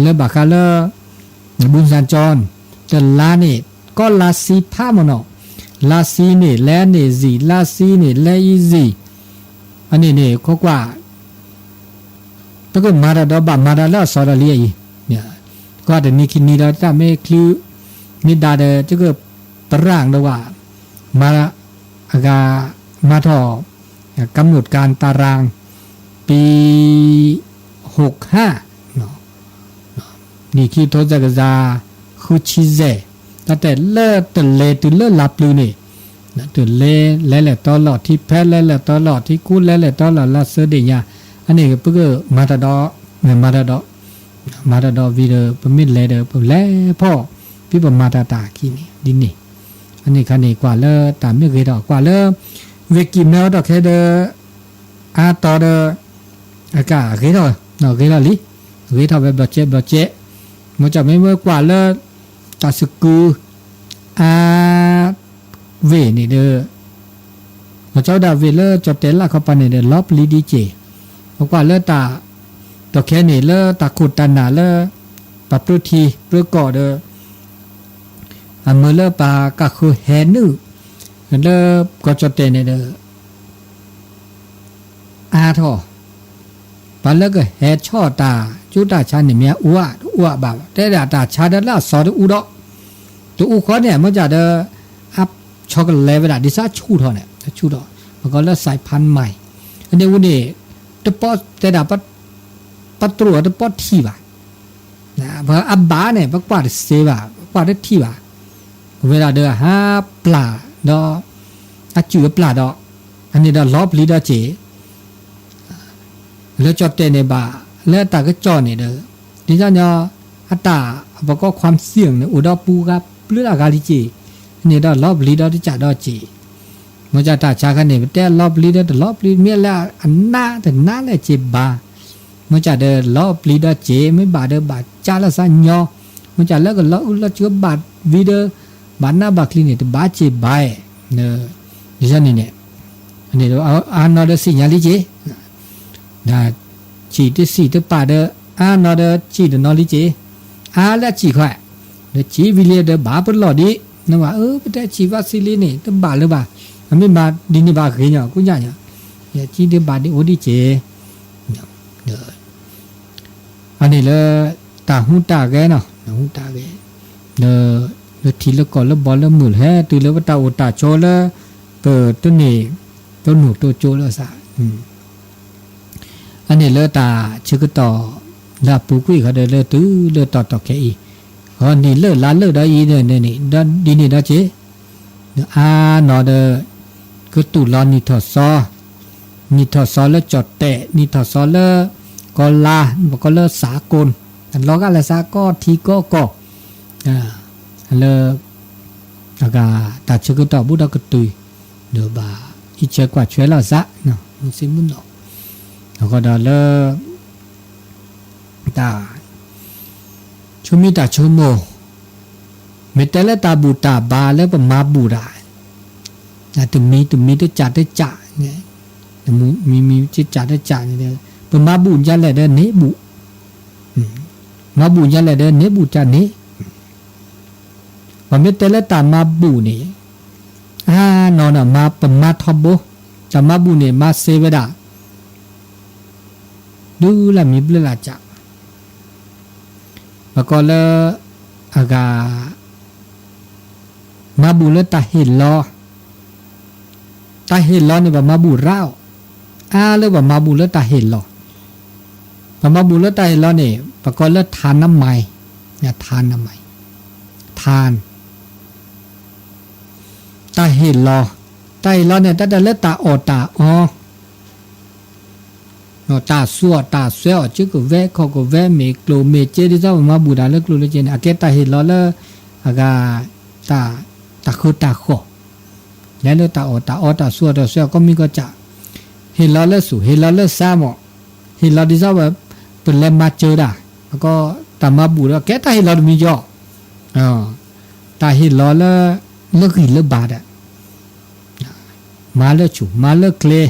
လၢဘၣ်ဃးလၢ บุญสัญจร, တလါန့ၣ် ကီလါဆံဖးမ့ၢ်နီၤ, လါဆံန့ၣ် လဲန့ၣ်စံၣ်, လါဆံန့ၣ် လဲအံၤစံၣ်, အန့ၣ်န့ၣ် ခိကွၢ် ပကမၤတၢ်ဒီးဘၣ်မၤတၢ်လၢအစီဒီးလံအံၤ, ကွၢ်တနံၤခံနံၤဒီးတၢ်မ့ၢ်ချုး, မ့ၢ်ဒါဒီး ကကပရၣ်ဒီးဝဲ, မၤ, အဂၤ, မၤထီၣ်, กำหนดการตาราง ปี หกห้า နံၣ်ခံထိစဲးကစၢ် ဃုဆံယဲၢ်, တၢ်တဲလၢတလဲၤတုၤလၢလါပျုၤန့ၣ်, တလဲၤလဲၤလဲၤတီလီၤထံဖဲလဲၤလဲၤတီလီၤထံကူလဲၤလဲၤတီလီၤလါစၢဒ့ၣ်ညါ, အန့ၣ်ပကမၤတၢ်ဒီး, မၤတၢ်ဒီး, မၤတၢ်ဒီးဝံၤဒီး ပမ့ၢ်လဲၤဒီး ပလဲၤဖီၣ်, ဖဲပမၤတၢ်တၢ်ခံန့ၣ် ဒ်န့ၣ်, အန့ၣ်ခါန့ၣ် ကွၢ်လၢတၢ်မ့ၢ်ဂ့ၤထီၣ် ကွၢ်လၢ ဝ့ၢ်ကံၢ်မဲအီၤထီၣ်ခဲဒီး အါတီၤဒီး အကဂ့ၤထီၣ်, ဂ့ၤထီၣ်လံ, ဂ့ၤထီၣ်ဝဲဘျီကဲဘျီကဲ, မ့ၢ်ကမ့ၢ်ကွၢ်လၢ တၢ်စကု, အါ, ဝ့ၢ်န့ၣ်ဒီး, မ့ၢ်ကဝဲဒၣ်ဝ့ၢ်လၢကၠီၣ်တဲာ်လၢခီပၤန့ၣ်ဒီး လီၤပျံၤဒ်စ့ၢ်, ပကွၢ်လၢတၢ်, ဒီးခဲန့ၣ်လၢတၢ်ခိၣ်တၢ်နၢ်လၢ ပှၤပြၢထံပြၢကီၢ်ဒီး အမ့ၢ်လၢပှၤကဃုဟဲနုာ်, လၢကၠီၣ်တဲာ်န့ၣ်ဒီး အါထီၣ်, ပှၤလၢကဟဲဆီၣ်တၢ်ကၠိတၢ်ဆါန့ၣ်မ့ၢ်အူအါတအူအါဘၣ်, တဲဒၣ်တၢ်ဆါဒီးလၢအစီတအူဒီး, တအူဃီန့ၣ် မ့ၢ်ကဒီး, အဆီကလဲၤဝဲဒၣ် ဒ်သိးဆူၣ်ထီၣ်န့ၣ်, ဆူၣ်ထီၣ်, ပကိးလၢ สายพันธุ์ใหม่, အန့ၣ်အူန့ၣ်, တပီၢ်တဲဒၣ်, ပတြိာ်တပီၢ်ထံၣ်ဘၣ် အဘၣ်န့ၣ် ပကွၢ်တစ့ဘၣ်, ပကွၢ်တထံၣ်ဘၣ်, ဝဲဒၣ်ဒီးအဟးပျၢ်ဒီး, အစုၣ်အပျၢ်ဒီး, အန့ၣ်ဒီးလီၤပျံၤဒီးစ့ၢ်, လၢကၠီၣ်တဲာ်န့ၣ်ဘၣ်, လၢတၢ်ကစီၣ်န့ၣ်ဒီး, ဒ်သိးညီ, အတၢ်ပကီၢ် ความเสี่ยง န့ၣ် အိၣ်ဒီးပူၤဂၤပျုၤလၢအဂၤလံစ့ၢ်, န့ၣ်ဒီးလီၤပျံၤဒီးတစၢ်ဒီးစ့ၢ်, မ့ၢ်ကတၢ်ဆါခါန့ၣ် ပတဲလီၤပျံၤဒီးတလီၤပျံၤ မ့ၢ်လၢအနးတနးလၢစ့ၢ်ဘၣ် မ့ၢ်ကဒီးလီၤပျံၤဒီးစ့ၢ် မ့ၢ်ဘၣ်ဒီးဘၣ်ကၢ်လၢသးညီ, မ့ၢ်ကလၢကလီၤအုၣ်လီၤကၠိဘၣ်ဝံၤဒီး ဘၣ်နးဘၣ်ချံန့ၣ် တဘၣ်စ့ၢ်ဘၣ်, ဒ်န့ၣ်န့ၣ်, အါနီၢ်ဒီးစံၣ်ညါလံက့ၤ, စံၣ်တစံၣ်တပာ်ဒီး အါနီၢ်ဒီးစံၣ်တနီၤလံက့ၤ, အါလၢအစံၣ်ခွါ, ဒီးစံၣ်ဝံၤလံဒီးဘၣ်ပလီၢ်ဒံး, နဝဲအၢ ပတဲစံၣ်ဝဲစံၣ်လံန့ၣ် တဘၣ်လၢၤဘၣ်, အမ့ၢ်မၤဒ်န့ၣ်ဘၣ်ဂ့ၤညီ ကူညါညီ, ယစံၣ်ဒံးဘၣ်ဒံးအိၣ်ဒံးက့ၤ အန့ၣ်လၢ တၢ်ဟူးတၢ်ဂဲၤနီၤ, တၢ်ဟူးတၢ်ဂဲၤ, လၢထံလၢကီၢ်လၢဘီလၢမုၢ်ဟဲတုၤလၢပတၢ်အိၣ်တၢ်ဆိးလၢ ပတန့ၢ် တနီၢ်တိကၠိလၢသး, အန့ၣ်လၢတၢ်ဆၢကတီၢ် လၢအပူၤကွံာ်ဃီဒီးလၢတုၤလၢတီၢ်တီၢ်ခဲအံၤ, ဂီၤနံၤလၢလါလၢဒီးအံၤန့ၣ်န့ၣ် ဒ်န့ၣ်ဒီးက့ၤ အါနီၢ်ဒီး ကတူၢ်လီၤနံၣ်ထီၣ်စီ, နံၣ်ထီၣ်စီလၢကၠီၣ်တဲာ်, နံၣ်ထီၣ်စီလၢကီၢ်လါ, ပကိးလၢစးကိၣ်, လီၤဂာ်လၢသးကီၢ်ထံကီၢ်ကီၢ်, လၢ အဂၤတၢ်ဆၢကတီၢ်ဘူးဒီးကတုၤ, ဒီးဘၣ်အံးဆၢကွၢ်ဆၢလီၤသး, မုၢ်ဆ့မုၢ်နီၤ ဃီဒီးလၢ တၢ် ဆိမိၣ်တၢ်ဆိကမိၣ်, မ့ၢ်တဲလၢတၢ်ဘူၣ်တၢ်ဘါလၢပမၤဘူၣ်တၢ်, တမံၤတမံၤတကးတကး, မံၤမံၤတကးတကးန့ၣ်ဒီး ပမၤဘူၣ်ဒ်လဲၣ်ဒီးန့ၢ်ဘူၣ်, မၤဘူၣ်ဒ်လဲၣ်ဒီးန့ၢ်ဘူၣ်တၢ်န့ၣ်, ပမ့ၢ်တဲလၢတၢ်မၤဘူၣ်န့ၣ် အါနီၢ်နီၢ် ပမၤထီဘိ, တၢ်မၤဘူၣ်န့ၣ် မၤစ့ဝဲဒၣ် ဒုးလၢမံၤဘျၢလၢ်ကး, ပကိးလၢ အဂၤ မၤဘူၣ်လၢတၢ်ဟ့ၣ်လီၤ, တၢ်ဟ့ၣ်လီၤန့ၣ် ပမၤဘူၣ်ရၣ်အီၤ, အါလၢပမၤဘူၣ်လၢတၢ်ဟ့ၣ်လီၤ, ပမၤဘူၣ်လၢတၢ်ဟ့ၣ်လီၤန့ၣ် ပကိးလၢ ထါနမၤ, ထါနမၤ, ထါ တၢ်ဟ့ၣ်လီၤ, တၢ်ဟ့ၣ်လီၤန့ၣ် တၢ်တဲလၢတၢ်အီၣ်တၢ်အီ တၢ်ဆူးအီၣ်တၢ်ဆှဲအီၣ် စုကဝဲၤခီၣ်ကဝဲၤ မ့ၢ်ကျိၣ်မ့ၢ်စ့ ဒ်သိးပမၤဘူၣ်တၢ်လၢကျိၣ်လၢစ့န့ၣ် အကဲတၢ်ဟ့ၣ်လီၤလၢ အဂၤ တၢ် တၢ်ဃၢတၢ်ဃီၣ်, လဲၤလၢတၢ်အီၣ်တၢ်အီ တၢ်ဆူးအီၣ်တၢ်ဆှဲအီၣ် ကိးမံၤကိးကး, ဟ့ၣ်လီၤလၢဆူၣ် ဟ့ၣ်လီၤလၢဆါမး, ဟ့ၣ်လီၤဒ်သိး ပလဲၤမၤစၢၤတၢ်, ပကိးတၢ်မၤဘူၣ်ဒီး ကဲတၢ်ဟ့ၣ်လီၤတမံၤယီၤ, တၢ်ဟ့ၣ်လီၤလၢ လၢဂံၢ်လၢဘါဒီး မၤလၢဆူၣ် မၤလၢကျဲ,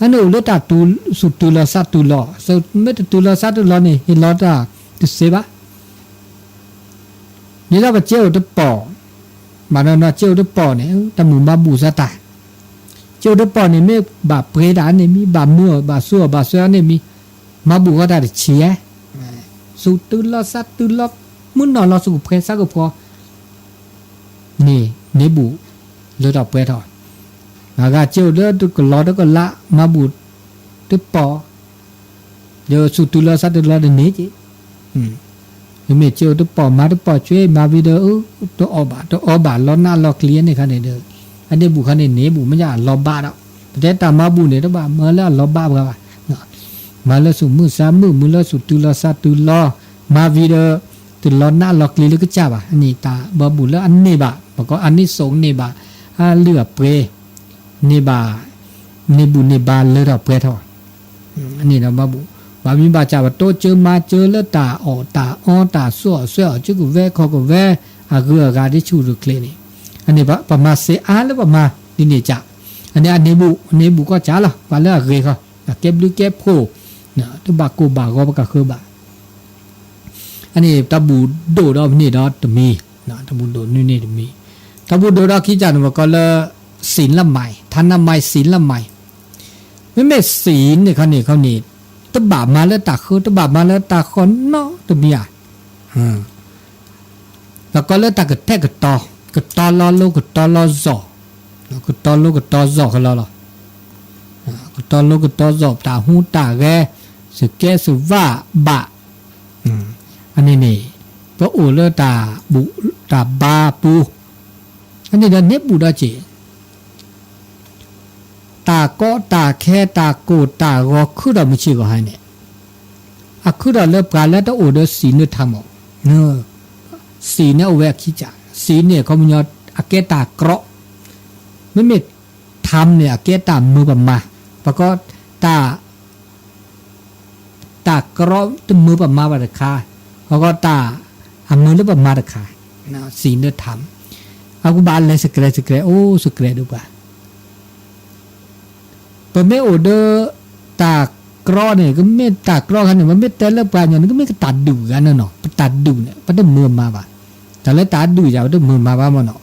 အန့ၣ်အိၣ်လၢတၢ်သူၣ်တုၤလီၤသးတုၤလီၤ, မ့ၢ်တတုၤလီၤသးတုၤလီၤန့ၣ် ဟ့ၣ်လီၤတၢ်တစ့ဘၣ်. ဒ်သိးပစ့အိၣ်တပီၢ်, ဘၣ်နီၢ်နီၢ်စ့အိၣ်တပီၢ်န့ၣ် တၢ်မုၢ်မၤဘူၣ်စၢ်တၢ်, စ့အိၣ်တပီၢ်န့ၣ် မ့ၢ်ဘၣ်ပှဲၤတၢ်န့ၣ်မံၤ ဘၣ်မၢအီၤ ဘၣ်ဆူးအီၣ်ဘၣ်ဆှဲအီၤန့ၣ်မံၤ, မၤဘူၣ်ဃီတၢ်တဆံးဧါ, သူၣ်တုၤလီၤသးတုၤလီၤ မုၢ်နီၢ်လီၤ စူၣ်ဖှဲးဆါကဖှီ န့ၣ် န့ၢ်ဘူၣ်လၢထီၣ်ပှဲၤထီၣ်, အဂၤစ့အိၣ်လၢတကလီတကလး မၤဘူၣ်တပီၢ်, ဒီးသူၣ်တုၤလီၤသးတုၤလီၤတန့ၢ်က့ၤ, မ့မ့ၢ်စ့အိၣ်တပီၢ် မၤတပီၢ် ဆွဲမၤဝံၤဒီး တအီၣ်ဘၣ် တအီဘၣ် လီၤနးလီၤကျံၤန့ၣ်ခါန့ၣ်ဒီး အန့ၢ်ဘူၣ်ခါန့ၣ်န့ၢ်ဘူၣ် မ့ၢ်ညါအလီၤဘၣ်ဒီး ပတဲတၢ်မၤဘူၣ်န့ၣ် တဘၣ်မၤလၢအလီၤဘၣ်ပှၤဘၣ် မၤလၢသူၣ်မုာ်သးမုာ် မုာ်လၢသူၣ်တုၤလီၤသးတုၤလီၤ, မၤဝံၤဒီး တလီၤနးလီၤကျံၤလၢကစၢ်ဘၣ်. အန့ၣ်တၢ်မၤဘူၣ်လၢအန့ၢ်ဘၣ် ပကိးအနံၣ်စိန့ၢ်ဘၣ် အလုၢ်အပှ့ၤ န့ၢ်ဘၣ် န့ၢ်ဘူၣ်န့ၢ်ဘါလၢထီၣ်ပှဲၤထီၣ်, အန့ၣ်ဒီးမၤဘူၣ် ဘၣ်မံၤဘၣ်စၢ် ပတိစၢၤမၤစၢၤလၢတၢ်အီၣ်တၢ်အီ တၢ်ဆူးအီၣ်ဆှဲအီၣ် စုကဝဲၤခီၣ်ကဝဲၤ အဂုၤအဂၤဒ်ဆူၣ်ဒ်ချ့န့ၣ်, အန့ၣ် ပမၤစ့အါလၢပမၤဒ်န့ၣ်စၢ်, အန့ၣ်အန့ၢ်ဘူၣ် အန့ၢ်ဘူၣ်ကီၢ်စၢ်လီၤ ပှၤလၢအဂ့ၤဃီ ကဲဘျုးကဲဖှိၣ် တဘၣ်ကိၢ်ဘၣ်ဂီၤပကဃၢၤဘၣ် အန့ၣ်တၢ်ဘူၣ်ဒိၣ်ဒီးန့ၢ်ဒီးတမံၤ, တၢ်ဘူၣ်ဒိၣ်န့ၢ်န့ၢ်တမံၤ, တၢ်ဘူၣ်ဒိၣ်ဒီးခံကၢ်န့ၣ် ပကိးလၢ စံးလၢမၤ, ထါနမၤ စံးလၢမၤ, မ့မ့ၢ်စံးန့ၣ်ခီန့ၣ်ခီန့ၣ် တဘၣ်မၤလၢတၢ်ဃၢ တဘၣ်မၤလၢတၢ်ဃီနီတမံၤဧါ ပကိးလၢတၢ်ကတဲာ်ကတီၤ, ကတီၤလီၤလိကတီၤလီၤစီၤ, ကတီၤလိကတီၤစီၤကလီလီၤ, ကတီၤလိကတီၤစီၤ တၢ်ဟူးတၢ်ဂဲၤ စကဲစဝၣ်ဘၣ်, အန့ၣ်န့ၣ် ပအိၣ်လၢတၢ်ဘူၣ်တၢ်ဘါပူၤ, အန့ၣ်ဒီးန့ၢ်ဘူၣ်ဒီးစ့ တၢ်ကီတၢ်ခဲ တၢ်ကိၢ်တၢ်ဂီၤ ခုထီၣ်မုၢ်ဆ့ၣ်ဂီၤဟါန့ၣ်, အခုထီၣ်လၢပှၤလၢတအိၣ်ဒီးစံးန့ၣ်ထါမး, စံးန့ၣ်အိၣ်ဝဲအခံကၢ်, စံးန့ၣ်ခီပညီ အကဲတၢ်ကြီ, မ့မ့ၢ်ထါန့ၣ် အကဲတၢ်မၢပမၤ, ပကိးတၢ် တၢ်ကြီတမၢပမၤဘၣ်တခါ, အဂီၢ်တၢ်အမၢလၢပမၤတခါ, စံးန့ၣ်ထါ, အကဘၣ်လဲၤစကြဲးစကြဲး အိၣ်စကြဲးဒီးပှၤ ပမ့ၢ်အိၣ်ဒီး တၢ်ကြီန့ၣ် ကမ့ၢ်တၢ်ကြီခါန့ၣ် ပမ့ၢ်တဲလၢပှၤကညီန့ၣ် ကမ့ၢ်ကတၢ်ဒုးဂၤန့ၣ်နီၤ, ပတၢ်ဒုးန့ၣ် ပတမၢမၤဘၣ်, တၢ်လၢတၢ်ဒုးယၤ ပတမၢမၤဘၣ်မ့ၢ်နီၤ,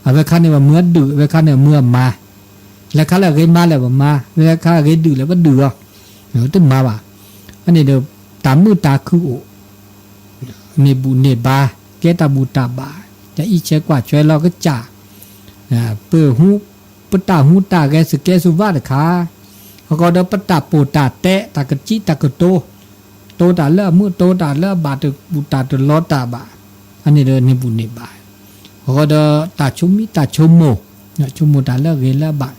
အဝဲခါန့ၣ် ပမၢအဒုး အဝဲခါန့ၣ် ပမၢအမၤ, လဲၤခါလၢအဂ့ၤမၤလဲၣ်ပမၤ, လဲၤခါအဂ့ၤဒုးလဲၣ်ပဒုးအီၤ, တမၤဘၣ်, အန့ၣ်ဒီး တၢ်မုာ်တၢ်ခုအိၣ် န့ၢ်ဘူၣ်န့ၢ်ဘါ, ကဲတၢ်ဘူၣ်တၢ်ဘါ, တၢ်အံးဆဲးကွၢ်ဆဲးလီၤကစၢ်, ပ ပတၢ်ဟူးတၢ်ဂဲၤ စကဲစဝၣ်တခါ, အဃိဒီးပတၢ်ပိာ်တၢ်တဲ တၢ်ကစံးတၢ်ကတိၤ, တိၤတၢ်လၢအမုာ် တိၤတၢ်လၢအဘၣ် တဘူၣ်တၢ်တလီၤတၢ်ဘၣ်, အန့ၣ်ဒီးန့ၢ်ဘူၣ်န့ၢ်ဘါ, အဃိဒီးတၢ်ဆိမိၣ်တၢ်ဆိကမိၣ်, ဆိကမိၣ်တၢ်လၢအဂ့ၤလၢအဘၣ်,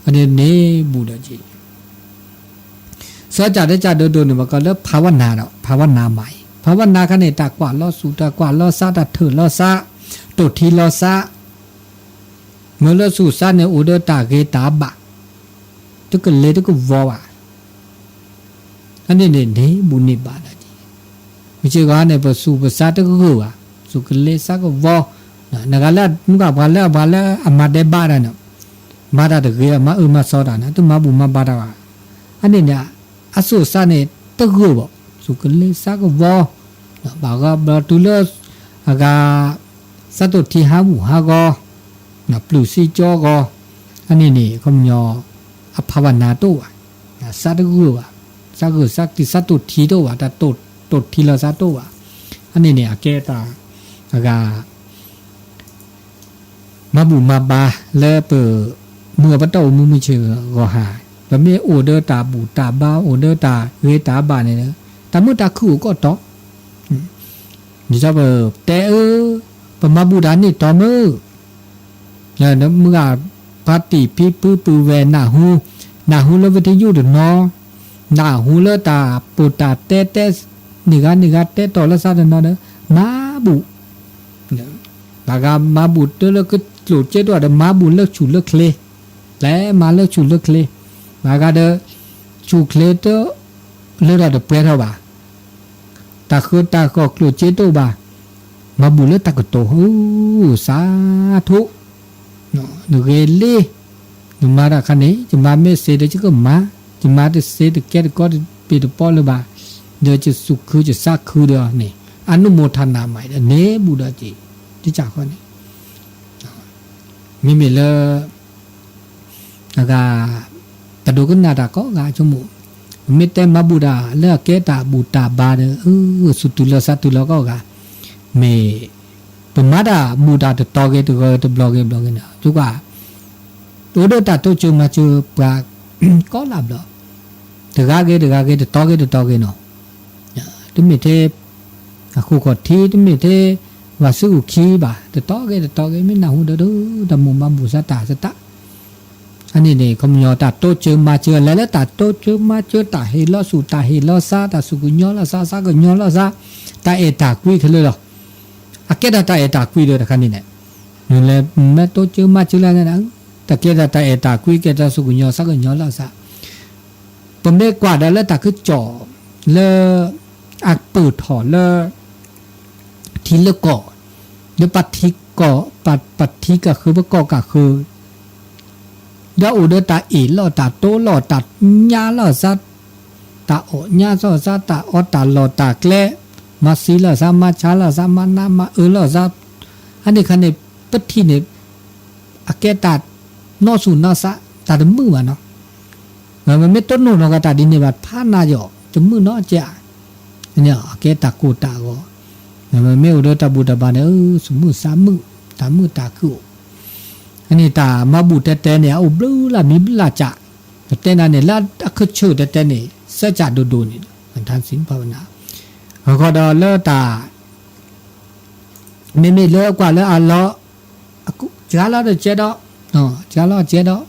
အန့ၣ်န့ၢ်ဘူၣ်ဒီးက့ၤ စီၤကၢ်ဒဲကၢ်ဒိဒိၣ်န့ၣ် ပကိးလၢ ဖးဝနၤဒီး ဖးဝနၤမၤအံၤ, ဖးဝနၤခါန့ၣ် တၢ်ကွၢ်လီၤဆူၣ် တၢ်ကွၢ်လီၤဆါ တၢ်ထုးလီၤဆါ, တိၢ်ထံလီၤဆါ, မ့ၢ်လၢဆူၣ်ဆါန့ၣ် အိၣ်ဒီးတၢ်ဂ့ၤတၢ်ဘၣ်, တကလဲၤတကဝီၤဘၣ်, အန့ၣ်န့ၣ်န့ၣ်ဘူးန့ၢ်ဘၣ်ဒီးက့ၤ, မုၢ်ဆ့ၣ်ဂီၤန့ၣ် ပသူၣ်ပသးတဂၢၢ်ဘၣ်, သူၣ်ကလဲၤသးကဝီၤ, နဂၤလၢနကပှၤလၢအပှၤလၢအမၤဒဲးဘးတၢ်န့ၣ်, မၤတၢ်တဂ့ၤ မၤအၢမၤသီတၢ်န့ၣ် တမၤဘူၣ်မၤဘါတၢ်ဘၣ်, အန့ၣ်န့ၣ် အသူၣ်အသးန့ၣ်တဂၢၢ်ဘၣ်, သူၣ်ကလဲၤသးကဝီၤ, ဘၣ်ဂီၤဘျီတုၤလၢ အဂၤ သးတိၣ်ထံဟးဘူၣ်ဟးဂီၤ, ပျုၢ်စံကၠီဂီၤ, အန့ၣ်န့ၣ် ခီပညီ အဖးဘၣ်နၤတအိၣ်ဘၣ်, သးတဂၢၢ်ဘၣ်, သးဂၢၢ်သးကျံၤသးတိၣ်ထံတအိၣ်ဘၣ်, တၢ်တိၣ်ထံလီၤသးတအိၣ်ဘၣ်, အန့ၣ်န့ၣ် အကဲတၢ် အဂၤ မၤဘူၣ်မၤဘါလၢပမုၢ်အပတီၢ်အိၣ်မူမုၢ်ဆ့ၣ်ဂီၤဟါ, ပမ့ၢ်အိၣ်ဒီးတၢ်ဘူၣ်တၢ်ဘါ အိၣ်ဒီးတၢ်ဂ့ၤတၢ်ဘၣ်န့ၣ်, တၢ်မုာ်တၢ်ခုၣ်အိၣ်ကိးတီၤ, ဒ်သိးပတဲအၢ, ပမၤဘူၣ်တၢ်န့ၢ်တီၤမုၢ် မုၢ်ဂၤ ဖါတံၢ်ဖံဖုပုၢ်ဝဲၢ်နၢ်ဟူ, နၢ်ဟူလၢဝ့ၢ်တယူၣ်တနီၤ, နၢ်ဟူလၢတၢ်ပိာ်တၢ်တဲတဲ, န့ၢ်ဂၤန့ၢ်ဂၤတဲတီၤလၢသးတနီၤဒီး မၤဘူၣ်, ဘၣ်ဂၤမၤဘူၣ်တလၢကျိၣ်စ့တအိၣ်ဒီး မၤဘူၣ်လၢဆူၣ်လၢချ့, လဲၤမၤလၢဆူၣ်လၢချ့, ဘၣ်ဂၤဒီး ဆူၣ်ချ့တလၢထီၣ်တပှဲၤထီၣ်ဘၣ် တၢ်ဃၢတၢ်ဃီၣ်ကျိၣ်စ့တအိၣ်ဘၣ်, မၤဘူၣ်လၢတၢ်ကတိၤ, စးထီၣ်, နဂ့ၤလံ, နမၤတၢ်ခါန့ၣ် ယမၤမ့ၢ်စ့ဒီးယကမၤ, ယမၤတစ့တကဲတကီတဘ့ၣ်တပီလၢၤဘၣ်, ဒီးယသူၣ်ခုယသးခုဒီးန့ၣ် အနုမောထနာမၤဒီးန့ၣ်ဘူးဒီးက့ၤ, တကးဃီန့ၣ် မ့မ့ၢ်လၢ အဂၤ ပဒိကနၣ်တၢ်ကိးဂၤဆိကမိၣ်, ပမ့ၢ်တဲမၤဘူၣ်တၢ်လၢအကဲတၢ်ဘူၣ်တၢ်ဘါဒီး အၢ သူၣ်တုၤလီၤသးတုၤလီၤကိးဂၤ, မ့ၢ် ပမၤတၢ်ဘူၣ်တၢ်တတီၤဂ့ၤတဂီၤဂ့ၤတဘျီဂ့ၤဘျီဂ့ၤန့ၣ် ယကွၢ် အိၣ်ဒီးတၢ်တိစၢၤမၤစၢၤပှၤ ကိးလၢဘျီ, တဂၤဂ့ၤတဂၤဂ့ၤတတီၤဂ့ၤတတီၤဂ့ၤနီၤ တမ့ၢ်ထဲ အဃိခီၣ်ထံ တမ့ၢ်ထဲ ဝၤစုအူၣ်ခံဘၣ် တတီၤဂ့ၤတတီၤဂ့ၤ မ့ၢ်နၢ်ဟူဒီး တၢ်မိၣ်မၤဘူၣ်စးတၢ်သတး အန့ၣ်န့ၣ် ခီပညီတၢ်တိစၢၤမၤစၢၤ လဲၤလၢတၢ်တိစၢၤမၤစၢၤ တၢ်ဟ့ၣ်လီၤဆူၣ် တၢ်ဟ့ၣ်လီၤသး တၢ်သူၣ်ကညီၤလီၤသး သးကညီၤလီၤသး တၢ်အဲၣ်တၢ်ကွံခဲလၢာ်လီၤ. အကဲဒၣ်တၢ်အဲၣ်တၢ်ကွံဒီးတခါန့ၣ်န့ၣ် နလဲၤမ့ၢ်တိစၢၤမၤစၢၤလၢန့ၣ် တၢ်ကဲဒၣ်တၢ်အဲၣ်တၢ်ကွံ ကဲတၢ်သူၣ်ကညီၤသးကညီၤလီၤသး ပမ့ၢ်ကွၢ်ဒီးလၢတၢ်ကစီၣ်လၢ အပၢၢ်ထီၣ်လၢ ထံလၢကီၢ် လၢပထံကီၢ် ပထံကဃၢၤ ပကီၢ်ကဃၢၤ ဒီးအိၣ်ဒီးတၢ်အ့ၣ်လိာ်တၢ်တိလိာ်တၢ်ညါလိာ်သး တၢ်အီၣ်ညါလိာ်သး တၢ်အီတၢ်လီၢ်တၢ်ကျဲ မၤသံလိာ်သး မၤဆါလိာ်သး မၤနးမၤအၢလိာ်သး အန့ၣ်ခါန့ၣ် ပထံၣ်န့ၣ် အကဲတၢ်နီၢ်ဆူၣ်နီၢ်သး တၢ်တမုာ်ဘၣ်နီၤ မ့မ့ၢ်တနီၣ်နီၤကတၢ်ဒ်န့ၣ်ဘၣ် ဖးနးယီၤ တမုာ်နီတစဲးဧါ အကဲတၢ်ကိၢ်တၢ်ဂီၤ မ့မ့ၢ်အိၣ်ဒီးတၢ်ဘူၣ်တၢ်ဘါန့ၣ် သူၣ်မုာ်သးမုာ် တၢ်မုာ်တၢ်ခုၣ်အိၣ် အန့ၣ်တၢ်မၤဘူၣ်တဲတဲန့ၣ် အအိၣ်ဘျုးလၢမံၤဘျၣ်စး ပတဲနၤန့ၣ် လၢအခၢၣ်ဆၢၣ်တဲတဲန့ၣ် စၢကၢ်ဒိၣ်ဒိၣ်န့ၣ် ထါစံးဖးဝဲနၤ အဃိဒီးလၢတၢ် မ့မ့ၢ်လၢကွၢ်လၢအလီၢ် စှၤလီၤတကဲဒီး စှၤလီၤတကဲဒီး ဒ်